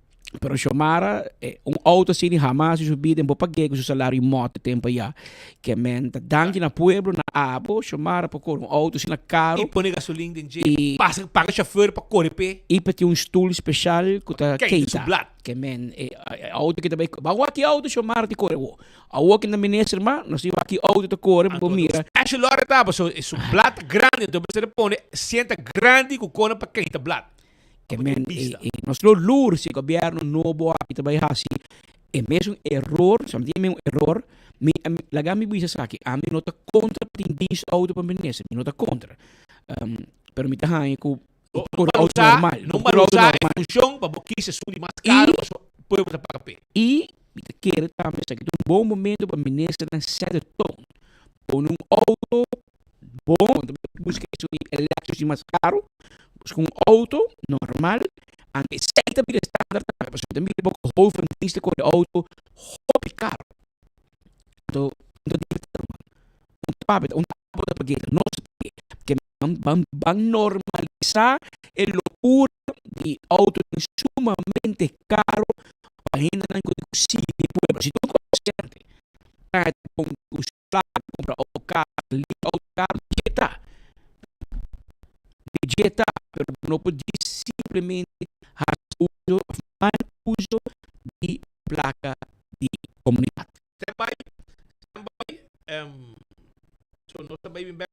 pero Xiomara, eh, un auto asina hamas in su bida, en bo pagué cu su salario moto tempo ya. Ke men ta danki na pueblo, na abo, Xiomara por core un auto asina caro. Y pone gasolin den dje, Y pasa, paga chauffeur pa core p'e. Y pa tin un stoel special cu ta Keita su keita. blad. Ke men e auto ke ta bai ba wak ki auto Xiomara ti kore wo. Awor ke na minister ma nos tin wak ki auto ta kore bo mira. Special lorry ta paso e su blad ta grandi enton mester pone sienta grandi ku kona pa keita blad. Ke men e nos lo lur si gobierno nobo aki ta bai hasi e mesun eror, sa mi tin e mesun eror, mi laga mi bisa esaki ami no ta kontra tin dis auto pa minister mi no ta kontra pero mi ta haña ku No balusa, no balusa e funcion pa bo kis esun di mas caro paso pueblo ta paga p'e. Y mi ta kere tambe esaki ta un bon momento pa ministernan set de toon. Pone un auto bon, no ta busca esun di electric di mas caro, busca un auto normal, anto esey ta bira standaard tambe, pasobra mi ta mira bo hoven dienst ta core auto hopi caro. Anto, un ta diverti ruman, un ta papia, un ta abo ta pag'e, nos ta pag'e. Ke Ban ban normalisá e lokura di outonan sumamente karo pa hendenan ku tin ku sigui pueblo. Si tur komersiante ta pon ku su plaka kumpra outo karo, lei outo karo, dje ta. Dje ta, pero bo no por djis simplemente hasi uso òf mal uso di plaka di komunidat. Stand by, stand by, so nos ta bai bin bek.